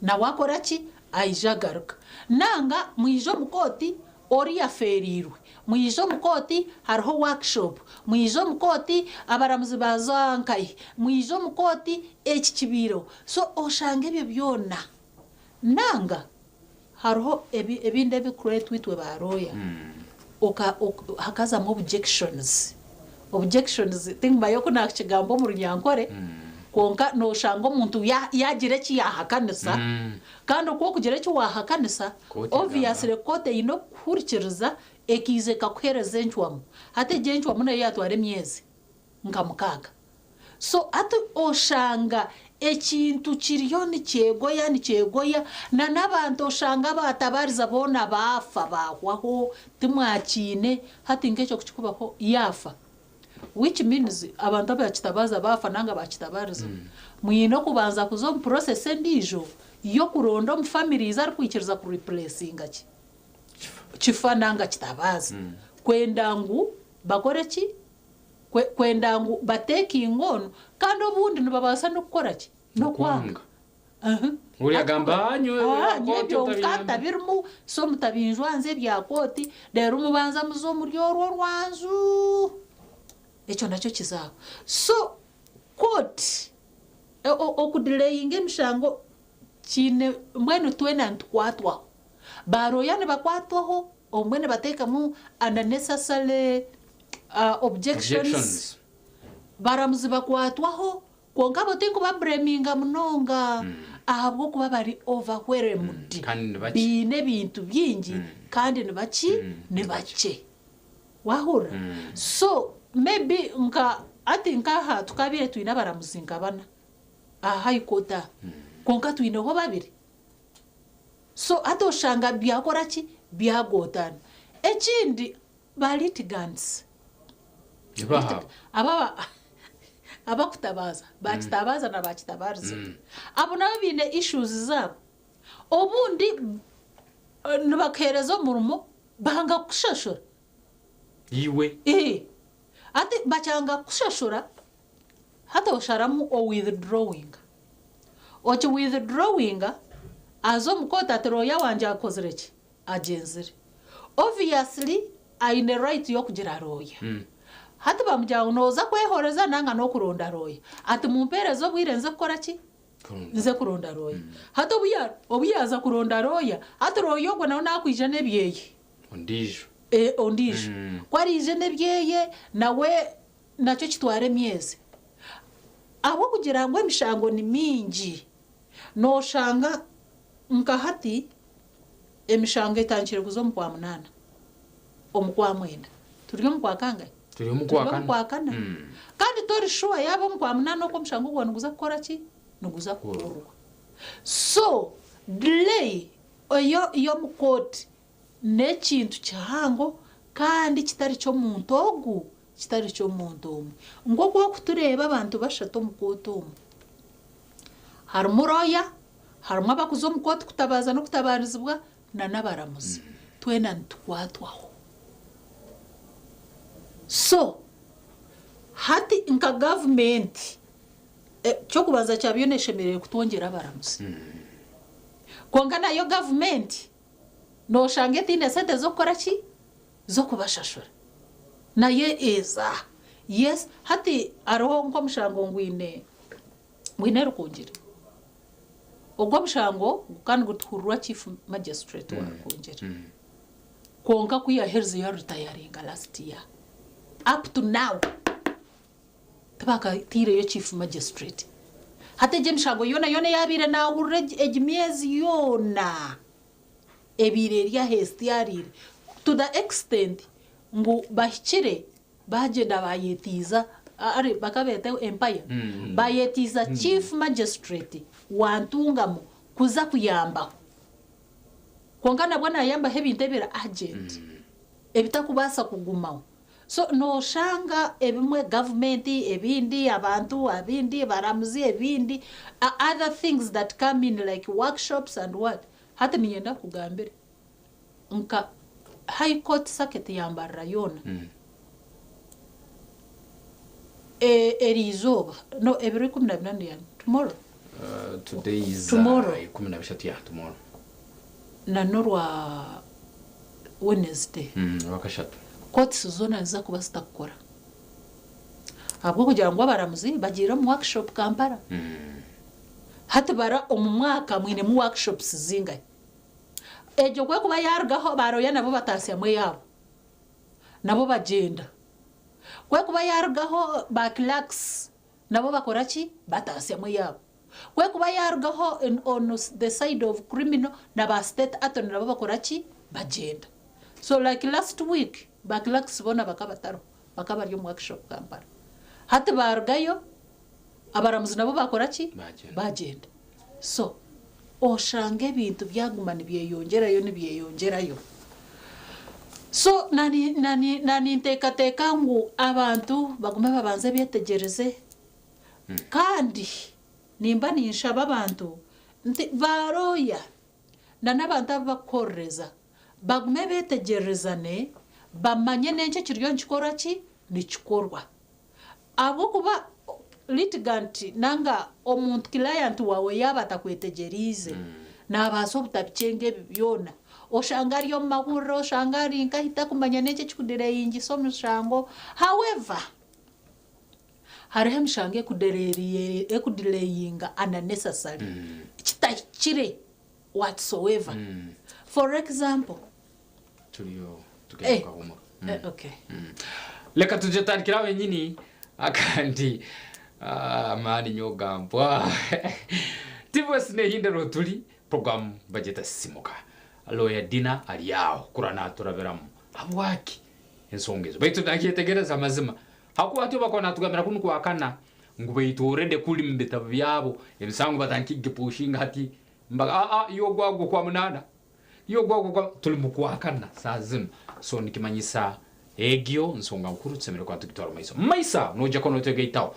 nawe akora ki aija agaruka nanga mwija omu kooti ori yafeeriirwe mwija omu kooti hariho workshop mwija omu kooti abaramuzi baza nkahi mwija omu kooti eki kibiireho so oshanga ebyo byona nanga hariho ebi- ebindi ebikureetwa itwe barooya oka, ok, hakazamu objections objections tinkumayo ku nakigamba omu runyankore kwonka noshanga omuntu ya- yagira eki yahakanisa kandi okwo okugira eki wahakanisa Kooti egamba. obviously kooti eine okuhurikiriza ekiiza ekakuheereza encwamu hati egyo encwamu nayo yatwara emyezi nka mukaaga so hati oshanga ekintu kiriyo nikyegoya nikyegoya na n'abantu oshanga abatabariza boona baafa baahwaho timwakiine hati nk'ekyo kukikubaho yaafa which means abantu abakitabaza baafa nanga bakitabariza mwine okubanza kuza omu process endiijo y'okuronda omu families arikwikiriza kureplacinga ki kifa nanga kitabaza kwenda ngu bakore ki Kwe- kwenda ngu batekinga onu kandi obundi nibabaasa n'okukora ki n'okwanga Aha. Uriya agamba, "Ah, nyowe Ah, kooti nyowe byonka otabiyamba." ntabirimu so mutabinjwanza ebya kooti reero mubanza muza omuri orwo rwanju ekyo nakyo kizaaho so kooti okudelayinga emishango kiine mbwenu twena nitukwatwaho baroya nibakwatwaho obumwe nibateekamu unnecessary objections Objections. baramuzi bakwatwaho kwonka abo tinkubabureminga munonga ahabw'okuba bari overwhelmed Kandi ni bakye. biine ebintu bingi kandi ni baki ni bakye wahurira so maybe nka ati nkaha tukabiire twine abaramuzi nka bana aha high court aha kwonka twineho babiri so hati oshanga byakora ki byagotana ekindi ba litigants Nibaha. ababa abakutabaza bakitabaza na bakitabariza abo nabo biine issues zaabo obundi eh, nibakuheereza omurimo banga kukushashura Iwe. Eh, ati bakyanga kukushashura hati osharamu o withdrawing oki withdrawinga aza omu kooti ati lawyer wangye akozire ki agyenzire obviously aine right y'okugira lawyer Hati bamugira ngu nooza kwehoreza nanga n'okuronda rooya. Ati mumpeereze obwire nze kukora ki? Nze kuronda rooya. Hati obu ya- obu yaaza kuronda rooya, hati rooya ogwo nawe naakwija n'ebyeye. Ondiijo. E, ondiijo. Ku araije n'ebyeye, nawe nakyo kitwara emyezi. Ahabw'okugira ngu emishango ni mingi, nooshanga nka hati emishango etandikire kuza omu Kwamunaana, omu Kwamwenda. Turi omu Kwakangahi? Turi omu Turi omu Kwakana. Kwakana. Kandi tori shuwa yaaba omu Kwamunaana okwo omushango gwawe niguza kukora ki? Niguza kuhurirwa. So, delay eyo y'omu kooti n'ekintu kihango kandi kitari ky'omuntu ogu, kitari ky'omuntu omwe. Nk'oku orikutureeba abantu bashatu omu kooti omu, harimu lawyer, harimu abarikuza omu kooti kutabaaza n'okutabaarizibwa n'abaramuzi. Twena nitukwatwaho. So, hati nka gavumenti, eky'okubanza kya byona eshemereire kutwongyera abaramuzi. Kwonka nayo gavumenti Nooshanga etaine sente z'okukora ki? Z'okubashashura. Nayo eza. Yes, hati hariho nk'omushango ngwine ngwine Rukungiri. Ogwo omushango gukaba nigutuhurirwa Chief Magistrate wa Rukungiri. Kwonka ku yaaherize yaaritayaringa last year. Up to now Tibakataireyo Chief Magistrate. Hati egi emishango yoona yoona eyaabaire naahurira egi myezi yoona ebaire eri aheesityaariire to the extent ngu bahikire baagyenda baayetiiza ari bakabeeta empaya baayetiiza Chief Magistrate wa Ntungamo kuza kuyambaho. Kwonka nabwo naayambaho ebintu ebiri urgent ebitakubaasa kugumaho. So noshanga ebimwe gavumenti ebindi abantu abindi baramuzi ebindi other things that come in like workshops and what hati niinyenda nkugambire nka high court circuit ya Mbarara yoona eriizooba no ebiro 14 yani tomorrow Today is tomorrow 13 yeah tomorrow. Na n'orwa Wednesday. Orwakashatu. Courts zoona niziza kuba zitakukora ahabw'okugira ngu abaramuzi bagiire omu workshop Kampala. Hati bara omu mwaka mwinemu workshops zingahi? Egyo ku ekuba yarugaho ba lawyer nabo bataasyamu eyaabo nabo bagyenda. Ku ekuba yarugaho ba clerks nabo bakora ki? Bataasyamu eyaabo. Ku ekuba yaarugaho on the side of criminal na ba state attorney nabo bakora ki? Bagyenda. So like last week ba clerks boona bakaba batariho, bakaba bari omu workshop Kampala. Hati baarugayo, abaramuzi nabo baakora ki? Baagyenda. So oshanga ebintu byaguma nibyeyongyerayo nibyeyongyerayo. So na na ninteekateeka ngu abantu bagume babanze beetegyereze. Kandi nimba ninshaba abantu nti ba looya na n'abantu abu bakukorereza bagume beetegyerezane bamanye n'enki ekiriyo nikikora ki? Nikikorwa. Ahabw'okuba litigant nanga omuntu client waawe yaaba atakwetegyereize naabaasa obutabikyenga ebi byona. Oshange ari omu mahurire, oshange ari nkahi takumanya n'enki ekikudireyingisa omushango. However, Hariho emishango ekudeleyinga unnecessary, kitahikire whatsoever. For example, Turiyo tugenda eh, mukahumura. eh, okay. Leka tuje tutandikire aho henyini akandi amaani nyowe gampwa. TVS nehindura turi program bagyeta Sisimuka. Lawyer Dina ari aho kurora naturabiramu habwaki ensonga ezo. Baitu nakyetegereza amazima Hakuba hati obu akaba natugambira kunu kwakana ngu baitu already kuli mu bitabo byabo emisango batandikire kugipushinga hati mbaga aa iwe ogwagwo kwa munana iwe ogwagwo kwa tuli mu kwakana saaha zinu so nikimanyisa egyo nsonga nkuru tusemeriire kuba nitugitwara omu maiso. Mumaiso aho noija kuba notwegaitaho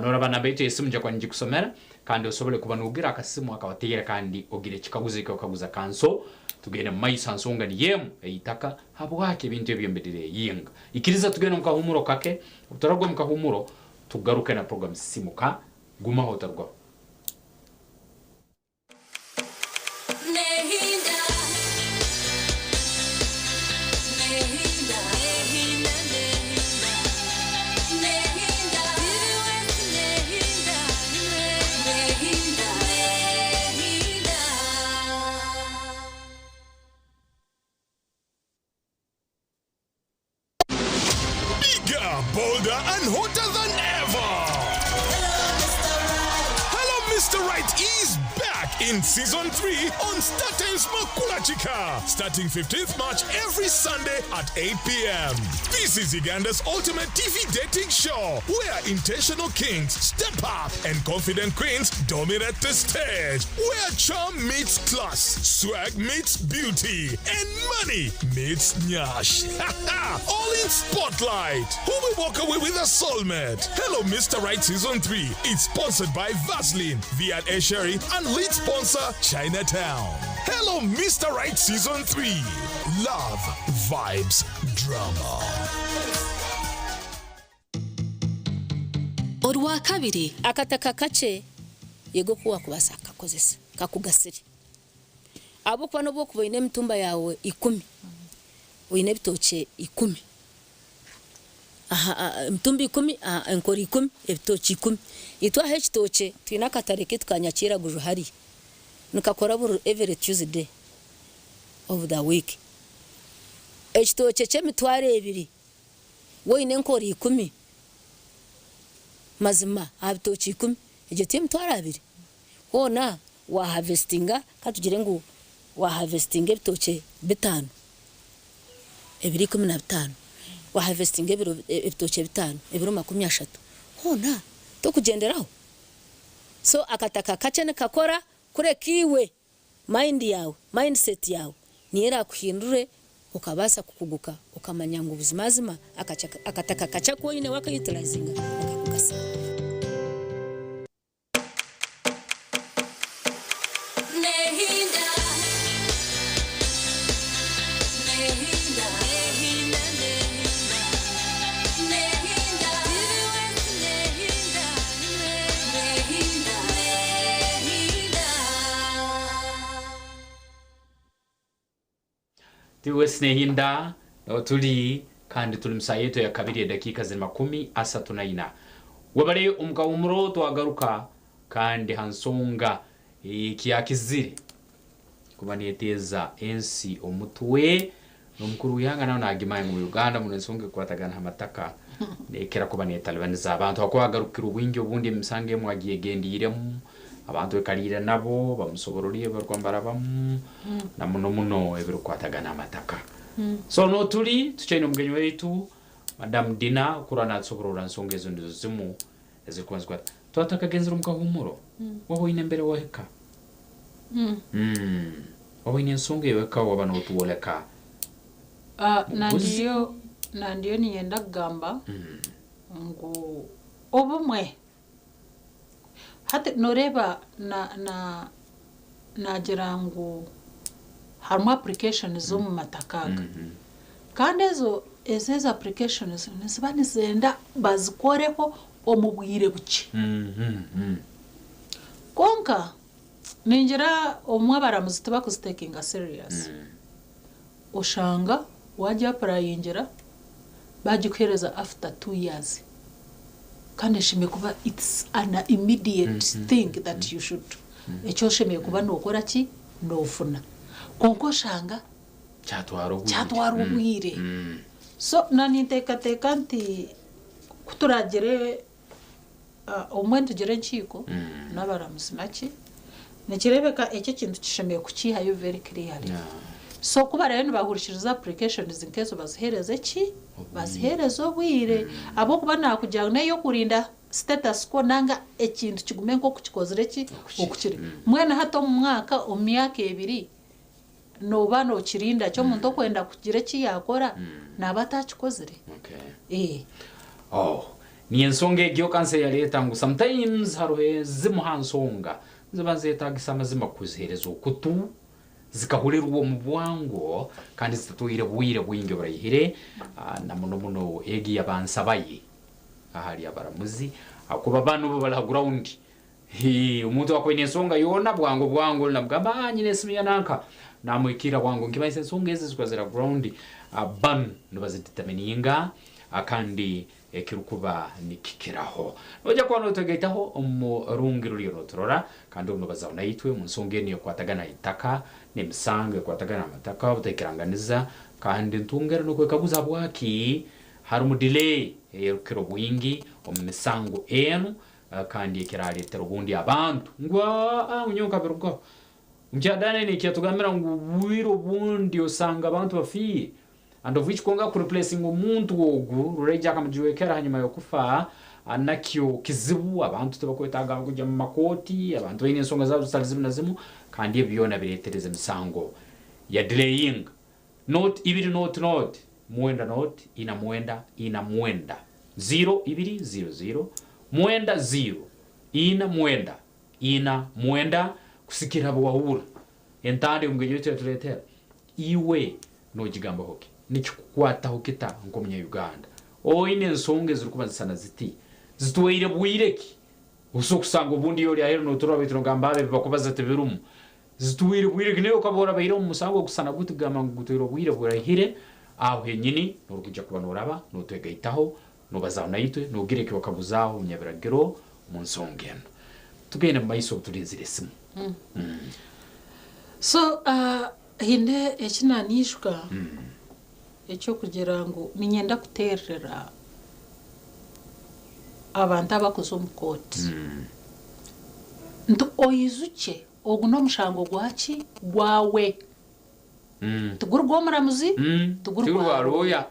noraba namba yaitu ey'esimu nija kuba ningikusomera kandi osobole kuba nogira akasimu akabateera kandi ogire ekikaguzo eki okaguza kanso Tugende mu maiso ha nsonga niyo emu ey'itaka, habwaki ebintu ebyo mbidireyinga. Ikiriza tugende omu kahuumuro kake, obu turaruga omu kahuumuro tugaruke na puroguramu Sisimuka, Gumaho Otarugaho. bolder, and hotter than ever. Hello, Mr. Right is back in season 3 on StarTimes Makulachika, starting 15th March every Sunday at 8 p.m. This is Uganda's ultimate TV dating show where intentional kings step up and confident queens dominate the stage, where charm meets class, swag meets beauty, and money meets nyash. All in spotlight. Who will walk away with a soulmate? Hello, Mr. Right Season 3. It's sponsored by Vaseline, V&A Sherry, and lead sponsor Chinatown. Hello, Mr. Right Season 3. Love, vibes, drama. Orwakabiri. Akataka kakye yego ku waakubaasa kukakozesa kakugasire ahabw'okuba n'obu okuba oine emitumba yaawe ikumi, oine ebitookye ikumi, emitumba ikumi, enkoro ikumi, ebitookye ikumi. Itwe aha ekitookye twine akatare kaitu ka Nyakiiraguju hariya, nikakora buri every Tuesday of the week. Ekitookye ky'emitwaro ebiri waaba oine enkoro ikumi, mazima aha bitookye ikumi egyo ti emitwaro abiri? Hoona wa harvestinga ka tugire ngu wa harvestinga ebitookye bitaano, ebiro 15, wa harvestinga ebiro ebitookye bitaano ebiro 30, hoona tokugyenderaho? So akataka kakye nikakora kureka iwe Mind yaawe, mindset yaawe, niyo eraakuhindure okabaasa kukuguka okamanya ngu buzimazima akataka kakye aku oine waaka utilizinga nikakugasira. Tiwe Snehinda turi kandi turi musaha yaitu ya kabiri edakiika ziri 34. Webare omu kahumuro twagaruka kandi ha nsonga ekiyakizire kuba neteeza ensi omutwe n'omukuru w'eihanga nawe nagimanya ngu Uganda muno ensonga ekukwatagana ha mataka nekira kuba netalibaniza abantu ahakuba hagarukire obwingi obundi emisango emwe agyegendiiremu abantu ekariire nabo bamusobororire ebi barikuba nibarabamu na muno muno ebirikukwatagana amataka. So noturi tukyaine omugenyi waitu Madam Dina kurora natusoborora nsonga ezo nizo zimu ezirikuba nizikwata. Twaba tutakagenzire omu kahuumuro, waaba oine embere wahika? Waaba oine ensonga ey'ohika waaba notworeka? Nandiyo nandiyo niinyenda kugamba ngu obumwe hati nooreeba na na naagira ngu harimu applications omu mataka aga kandi ezo ezo ezo applications niziba nizenda bazikoreho omu bwire bukye. Kwonka ningira obumwe abaramuzi tibakuzitekinga serious. Oshanga wagiapurayingira bagikuheereza after 2 years kandi eshemereire kuba it's an immediate thing that you should eki oshemereire kuba nookora ki noofuna kwonka oshanga Kyatwara obwire. Kyatwara obwire. So na ninteekateeka nti ku turaagire obumwe nitugira enkiiko n'abaramuzi naki, nikireebeka eki ekintu kishemereire kukiihayo very clearly. So ku baraabe nibahurikiriza applications nk'ezo baziheereze ki? Baziheereze obwire. Ahabw'okuba naakugira ngu n'ey'okurinda status quo nanga ekintu kigume nk'oku kikozire ki? Oku kiri. Mbwenu hati omu mwaka, omu myaka ebiri, nooba nookirinda ki omuntu okwenda kugira eki yaakora naaba ataakikozire? Okay. Oh, niyo ensonga egyo kansa eyaleeta ngu sometimes haroho ezimu ha nsonga niziba nizetaagisa amazima kuziheereza okutu zikahurirwa omu bwangu kandi zitatwaire bwire bwingi oburaihire na muno muno egi yabansabaye ahari abaramuzi ahakuba banu bo bari ha ground. Hii, omuntu akuba aine ensonga yoona bwangu bwangu namugamba ah nyine esimu ya nanka namuhikiira bwangu nkimanyisa ensonga ezi zikuba ziri ha ground banu nibazidetamininga kandi ekirikuba nikikiraho. Noija kuba notwegaitaho omu rungi ruriyo noturora kandi obu nobazaho naitwe omu nsonga enu ekwatagana itaka n'emisango ekwatagana amataka obutaikiranganiza kandi ntwongera n'okwekaguza habwaki Harimu delay erukukira obwingi omu misango enu kandi ekiraretera obundi abantu ngu aa nyowe nkabirugaho. Omukyara Daniel ekyatugambira ngu obwire obundi osanga abantu bafiire and of which kwonka ku replacinga omuntu ogu ruregi akamujwekera hanyuma y'okufa nakyo kizibu, abantu tibakwetaaga kugya mu makooti, abantu baine ensonga zaabo zitali zimu na zimu kandi ebi byona biretereza emisango ya delayinga. Nought ibiri nought nought mwenda nought ina mwenda ina mwenda ziro ibiri ziro ziro mwenda ziro ina mwenda ina mwenda kusikira bwahura entanda omugenyi waitu yaturetera iwe nogigambaho ki nikikukwataho kita nkomunya Uganda oine ensonga ezirikuba nizisana ziti zitwaire bwire ki oso kusanga obundi ori aheru noturora baitu nogamba abo ebibakubaza tibirumu Zitwire bwire ki? Nawe okaba orabaire omu musango ogusana guti kugamba ngu gutwire obwire buraihire, aho henyini norukwija kuba noraba notwegaitaho, nobazaho naitwe, nogira eki wakaguzaaho omunyabiragiro omu nsonga enu. Tugende mu maiso obu turinzire esimu. So haine eki naaniijuka eky'okugira ngu niinyenda kuteerera abantu abakuza omu kooti nti oijukye Ogu n'omushango gwaki? Gwawe. Tiguri gw'omuramuzi, tiguri gwa rooya.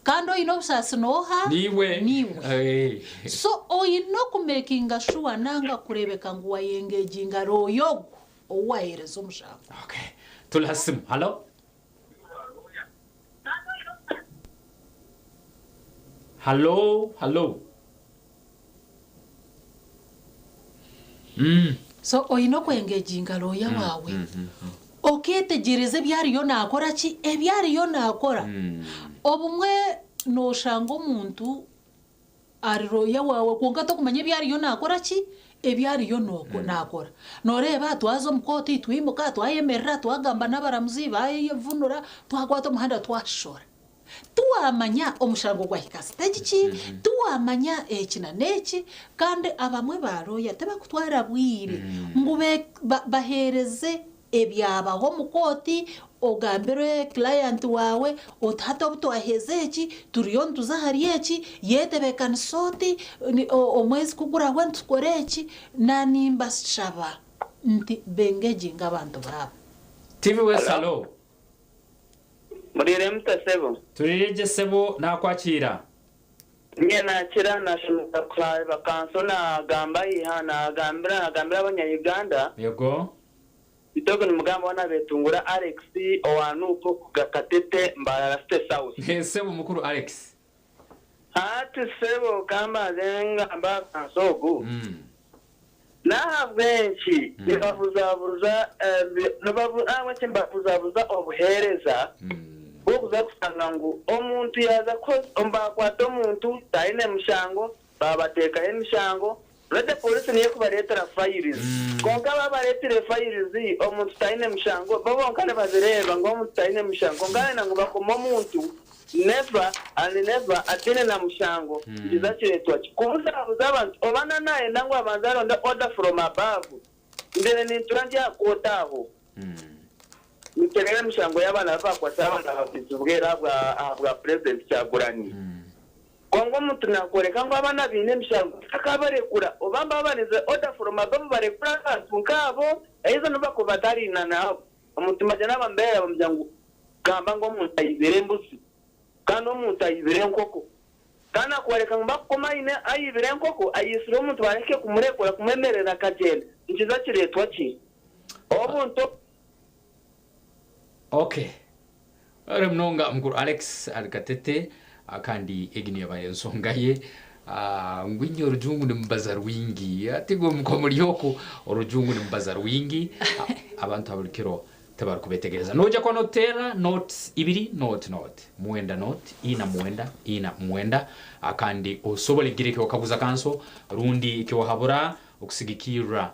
Kandi oine obusaasi n'oha? Niiwe. Niiwe. So oine okumekinga shuwa nanga kureebeka ngu wayengeginga rooya ogu ou waheereza omushango. Okay. Tuli ha simu. Halo? Halo, halo. So oine okwengeginga looya waawe okeetegyereza ebi ariyo naakora ki? Ebi ariyo naakora. Obumwe nooshanga omuntu ari looya waawe kwonka tokumanya ebi ariyo naakora ki? Ebi ariyo naakora. Nooreeba twaza omu kooti twimuka twayemerera twagamba n'abaramuzi baayevunura twakwata omuhanda twashora. Tiwamanya omushango gwahika siteegi ki, tiwamanya eki na n'eki, kandi abamwe ba looya tibakutwara bwire ngu baheereze ebyabaho omu kooti, ogambire client waawe oti hati obu twaheza eki, turiyo nituza ahari eki, yetebeekanise oti, omwezi ku gurahwa nitukora eki, nanimbashaba nti bengeginge abantu baabo. TV West Halo. Muriire muta sebo? Turiire gye sebo nakwakira. Nye nakira nashemeza kuhaeba kanso nagamba ahiha nagambira nagambira abanya Uganda. Yego. Beitu ogu nimugamba weena Betungura Alex owa Nup okuruga Katete Mbarara City South. Sebo mukuru Alex. Hati sebo kambanze ngambe aha kanso ogu. N'ahabw'enki nibabuzabuza ahabw'enki nibabuzabuza obuheereza bw'okuza kushanga ngu omuntu yaaza baakwata omuntu taine mushango baabateekaho emishango already pooriisi niyo erikubareetera files kwonka baabareetire files omuntu taine mushango bo bonka nibabireeba ngu omuntu taine mushango kwonka benda ngu bakome omuntu Never and never ataine na mushango nikiza kiretwa ki kubuzabuza abantu oba na nayenda ngu abanze aronde order from above mbere nintura ndi aha court aho niterera emishango yabaana ababakwasire abaana babizibwe ahabwa president Kyagulanyi kwonka omuntu nakworeka ngu abaana baine emishango takabarekura oba mbabanize order from above barekure abantu nkaabo eizo nobubakuba batariina nabo omuntu mbagira nabambeera bamugira ngu Gamba ngu omuntu aibire embuzi, kandi omuntu aibire enkoko. Kandi akworeka ngu bakukoma aine aibire enkoko, aitsire omuntu bareke kumurekura kumwemerera akagyenda. Nikiza kireetwa ki? Obuntu. Ok Webare munonga mukuru Alex ari Katete kandi egi niyo eba ensonga ye ngu inye orujungu nimubaza rwingi ati gwe muri oku orujungu nimubaza rwingi abantu aburi kiro Tibarikubetegereza. Noija kuba noteera nought ibiri nought nought mwenda nought ina mwenda ina mwenda kandi osobole kugira eki wakaguza kanso rundi eki wahabura okusigikirra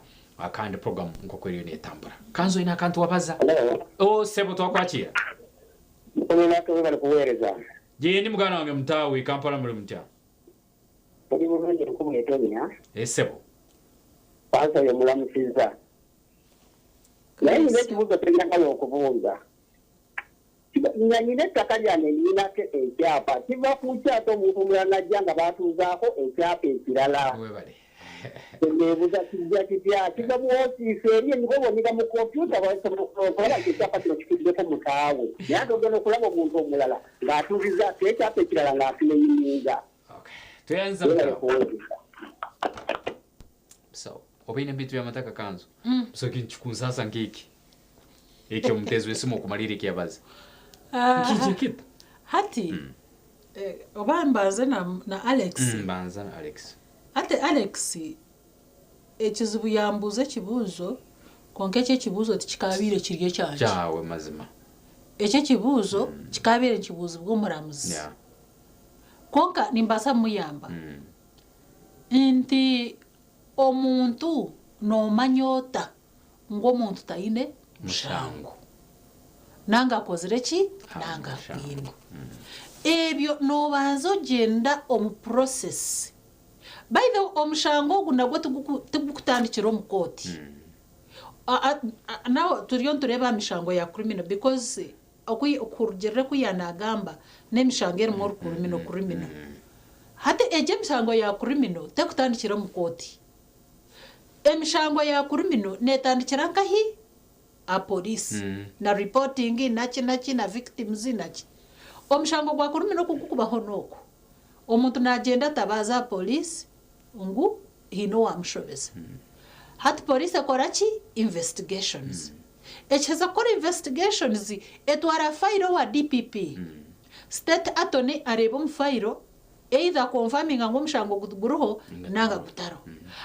kandi program nkoku eriyo netambura. Kanso oine akantu wabaza? Oh sebo twakwakira. Mukuru Lucky webale kuweereza. Gyendi muganda wange Mutaawe, Kampala muri mutya? Tuli bulungi enkuba etonya. Eh sebo. Pastor oyo mulamusiza. Naye nina ekibuuzo kyenjagala okubuuza. Nga nyina ettaka lyange ndinako ekyapa, kiva ku kyapa omuntu omulala najja nga batuuzaako ekyapa ekirala. Webale. Nebuuza kijja kitya? Kiva mu ofiisi eri emigoba onyiga mu kompyuta, okulaba nti ekyapa kino kituddeko mutaawe, naye ate ogenda okulaba omuntu omulala ng'atuuzizaako ekyapa ekirala ng'akineyiminga. Tweyanza mutawe. So obaine ebintu byamataka kanzu. So kinchikunsasa nkiki ekyo omutezi wesimu okumalira ekyabaza. Nkiki kita. Hati oba mbanze na Alex? Mbanza na Alex. Ate Alex ekizibu yambuuza ekibuuzo, konka ekyo ekibuuzo tikikabiire kiri ekyangye. Kyawe mazima. Ekyo ekibuuzo kikabiire nikibuuzibwa omuramuzi. Konka nimbaasa muyamba nti omuntu noomanya ota ngu omuntu taine mushango nanga akozire ki nanga akwine? Ebyo noobanza ogyenda omu process. By the way, omushango ogu nagwo tigukutandikira omu kooti. Nawe turiyo nitureeba aha mishango ya criminal, because okurugirira ku yanagamba n'emishango erimu orucriminal criminal. Hati egyo emishango ya criminal tekutandikira omu kooti. Emishango ya criminal netandikira nkahi? A police na reporting naki naki na victims naki. Omushango gwa criminal kugukubaho n'oku omuntu nagenda atabaza police ngu hiine owamushobeza. Hati police ekora ki? Investigations. Ekiheza kukora investigations, etwara fayiro wa DPP. State attorney areeba omu fayiro, either confirminga ngu omushango guriho nanga gutariho.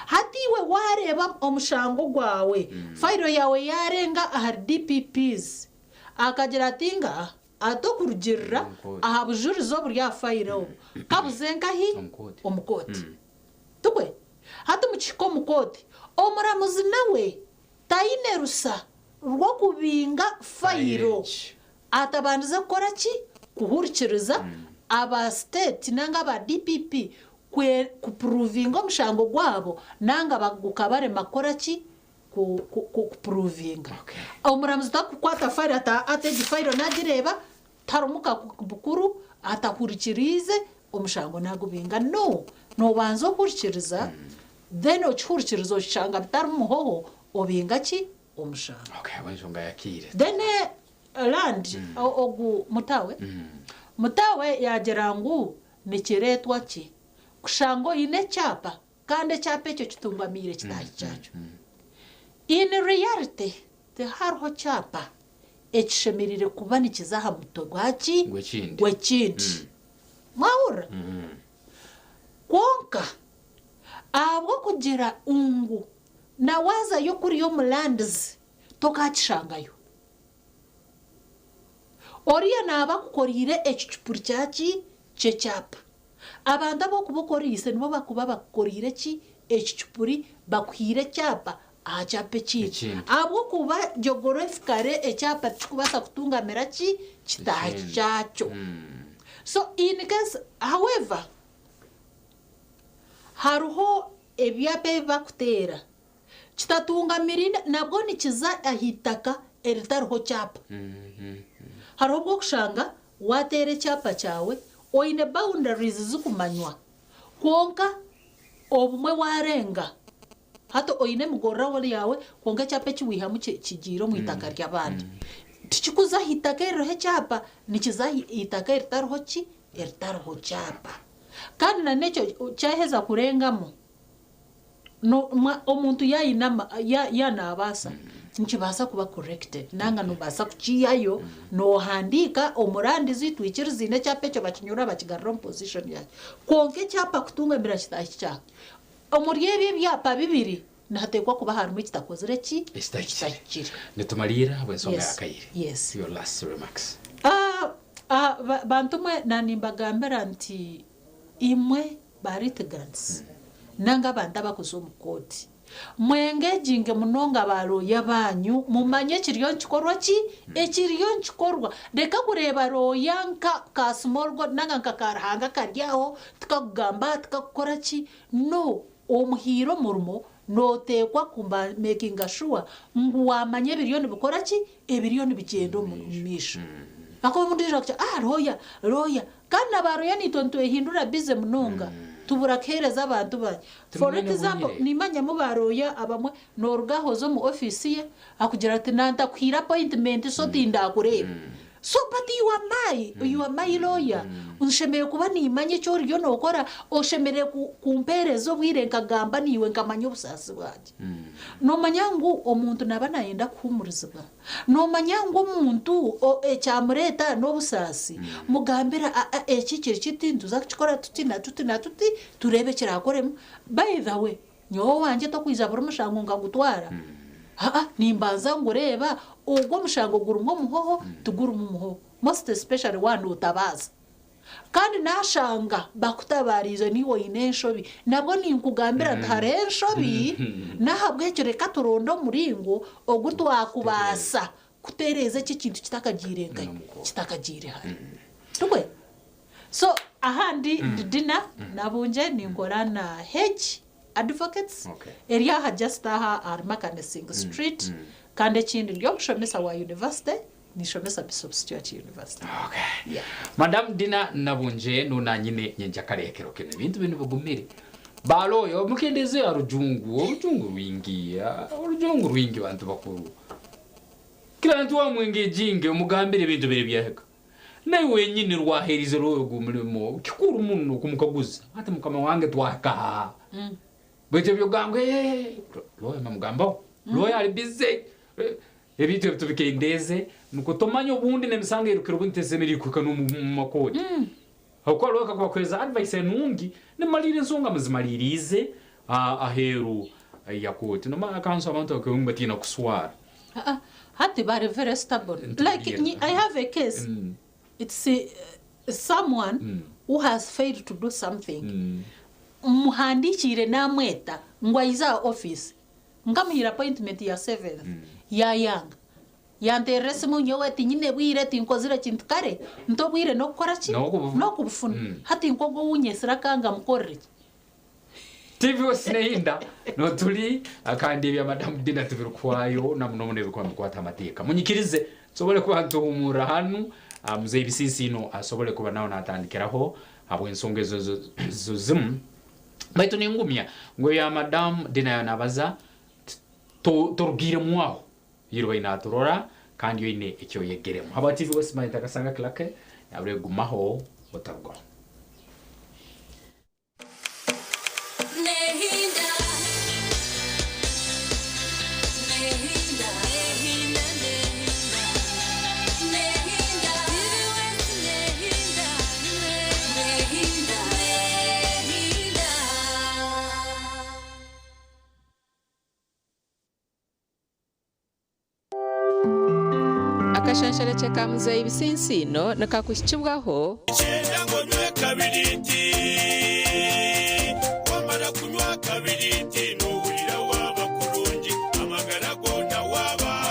Hati iwe wareeba omushango gwawe, fayiro yawe yarenga ahari DPPs, akagira ati nga ate okurugirira aha bujurizi oburi aha fayiro obu, kabuze nkahi? Omu kooti. Tugwe hati mukihika omu kooti, omuramuzi nawe taine rusa rw'okubinga fayiro atabandize kukora ki? Kuhurikiriza aba state nanga aba DPP kuprovinga omushango gwabo, nanga gukabarema kukora ki? Kuprovinga. Omuramuzi takukwata fayiro ata egi fayiro nagireeba tarumuka bukuru atahurikiriize omushango nagubinga. No, nobanza ohurikiriza, then okihurikiriza okishanga bitari muhoho, obinga ki? Omushango. Okay, ensonga yakiire. Then land ogu mutawe yagira ngu nikireetwa ki kushanga oine ekyapa kandi ekyapa ekyo kitungamiire kitaahi kyakyo? In reality, tihariho kyapa ekishemerire kuba nikiza aha mutwe gwaki? Gw'ekindi. Gw'ekindi. Mwahurira? Kwonka ahabw'okugira ngu nawaazayo kuriya omulandizi tokakishangayo, oriya naaba akukoriire ekicupuri kyaki? Ky'ekyapa. Abantu abokuba okoriise nibo bakuba bakukoriire ki? Ekicupuri, bakuhiire ekyapa aha kyapa ekindi. Ekindi. Ahabw'okuba geographically ekyapa tikikubaasa kutungamira ki? Kitaahi Ekindi. kyakyo. So in case, however, hariho ebyapa ebi bakuteera kitatungamirine, nabwo nikiza aha itaka eritariho kyapa. Hariho obwokushanga wateera ekyapa kyawe oine boundaries zikumanywa, kwonka obumwe warenga. Hati oine emigorora yawe, kwonka ekyapa ekiwihamu kigiire omu itaka ry'abandi. Tikikuza aha itaka eririho ekyapa, nikiza aha itaka eritariho ki? Eritariho kyapa. Kandi na nekyo kyaheza kurengamu, no, omuntu yayinama yanabaasa nikibaasa kuba corrected, nanga nobaasa kukiihayo nohandiika omurandizi twikiriziine ekyapa ekyo bakinyura bakigarura omu position yakyo. Kwonka ekyapa kutungamira kitaahi kyawe, omuri ebyo ebyapa bibiri nihateekwa kuba harimu ekitakozire ki? Ekitahikire. Nitumalira habw'ensonga yakaire. Yes. Your last remarks. Ah, bantu mwe, nanimbagambira nti imwe ba litigants nanga abantu abakuza omu kooti, mwengeginge munonga balooya banyu, mumanye ekiriyo nikikorwa ki, ekiriyo nikikorwa. Reka kureeba looya nka ka small god nanga nka karuhanga kari aho tikakugamba tikakukora ki. No omuhiire omurimo, noteekwa kuba makinga sure ngu wamanya ebiriyo nibikora ki, ebiriyo nibigyenda omu maisho. Ahakuba obundi oija kugira ah lawyer, lawyer kandi na ba lawyer naitwe nitwehindura busy munonga tubura kuheereza abantu bangye. For Timwine example bwire. nimanyamu ba lawyer abamwe noruga aha oza omu office ye akugira ati nantakuhaire appointment so tindakureeba. So but you are my, you are my lawyer nshemereire kuba nimanya eki oriyo nokora, oshemereire kumpeereza obwire nkagamba naiwe nkamanya obusaasi bwangye. Nomanya ngu omuntu naba nayenda kuhumurizibwa. Nomanya ngu omuntu ekyamureeta n'obusaasi, mugambire a eki kiri kiti nituza kukikora tuti na tuti na tuti tureebe ekirakoremu. By the way, nyowe owangye tokwija buri mushango nkagutwara, aa nimbanza ngureeba ogu omushango gurimu omuhoho tigurimu muhoho most especially waaba notabaaza. Kandi nashanga bakutabaariize naiwe oine enshobi, nabwo ninkugambira nti hariho enshobi, n'ahabw'ekyo reka turonde omuringo ogu twakubaasa kutereeza eki ekintu kitakagiire nkahi? Kitakagiire hare. Tikwe? So ahandi ndi Dinah Nabungye ninkora na H Advocates eri aha just aha ahari Makanesing Street kandi ekindi ndi omushomesa wa university. Nishomesa Bishop Stuart University. Okay. Madam Dina Nabunje nuna nyine nyenja kare ekero kino ebintu binu bigumire baloyo mukendeze arujungu orujungu rwingi orujungu rwingi bantu bakuru kila ntu wamwengejinge omugambire ebintu biri byahika naye wenyini rwaherize rwoyo gumulimo kikuru muno kumukaguza ati mukama wange twahika ha baitu ebyo gambwe loya mamugambaho loya ali busy Ebintu ebi tubikendeeze nukwo tumanye obundi n'emisango erukira obundi tesemeriire kuhika n'omu makooti. Habwokuba looya kakuba akuheereza advice enungi, nimumaliira ensonga muzimaliiriize aheeru ya kooti. Nomanya akansu abantu abakaba nibatiina kuswara. Aa hati bari very stubborn like nyi I have a case it's someone who has failed to do something muhandikiire namweta ngu aije aha office Nkamuhaire appointment ya seventh yayanga. Yanteerera esimu nyowe tinyine bwire tinkozire kintu kare nti obwire n'okukora ki? N'okubufuna. Hati nk'ogwo ou nyetsire akanga mukorere ki? TV Osineinda noturi kandi ebya Madamu Dina tibirikuhwayo na muno muno ebirikuba nibikwata amateeka. Munyikirize nsobole kuba ntuhumurra hanu Mzee Bisiisino asobole kuba nawe natandikiraho habw'ensonga ezo ezo zimu. Baitu ningumya ngu ebya Madamu Dina yaaba nabaza torugiiremu aho. Yirohe naturora kandi oine eki oyegeremu. Habwa TV West Mine Takasanga Clark yabure gumaho otarugaho. Akashansharekye ka Muzeeyi Bisinsiino nikakuhikibwaho.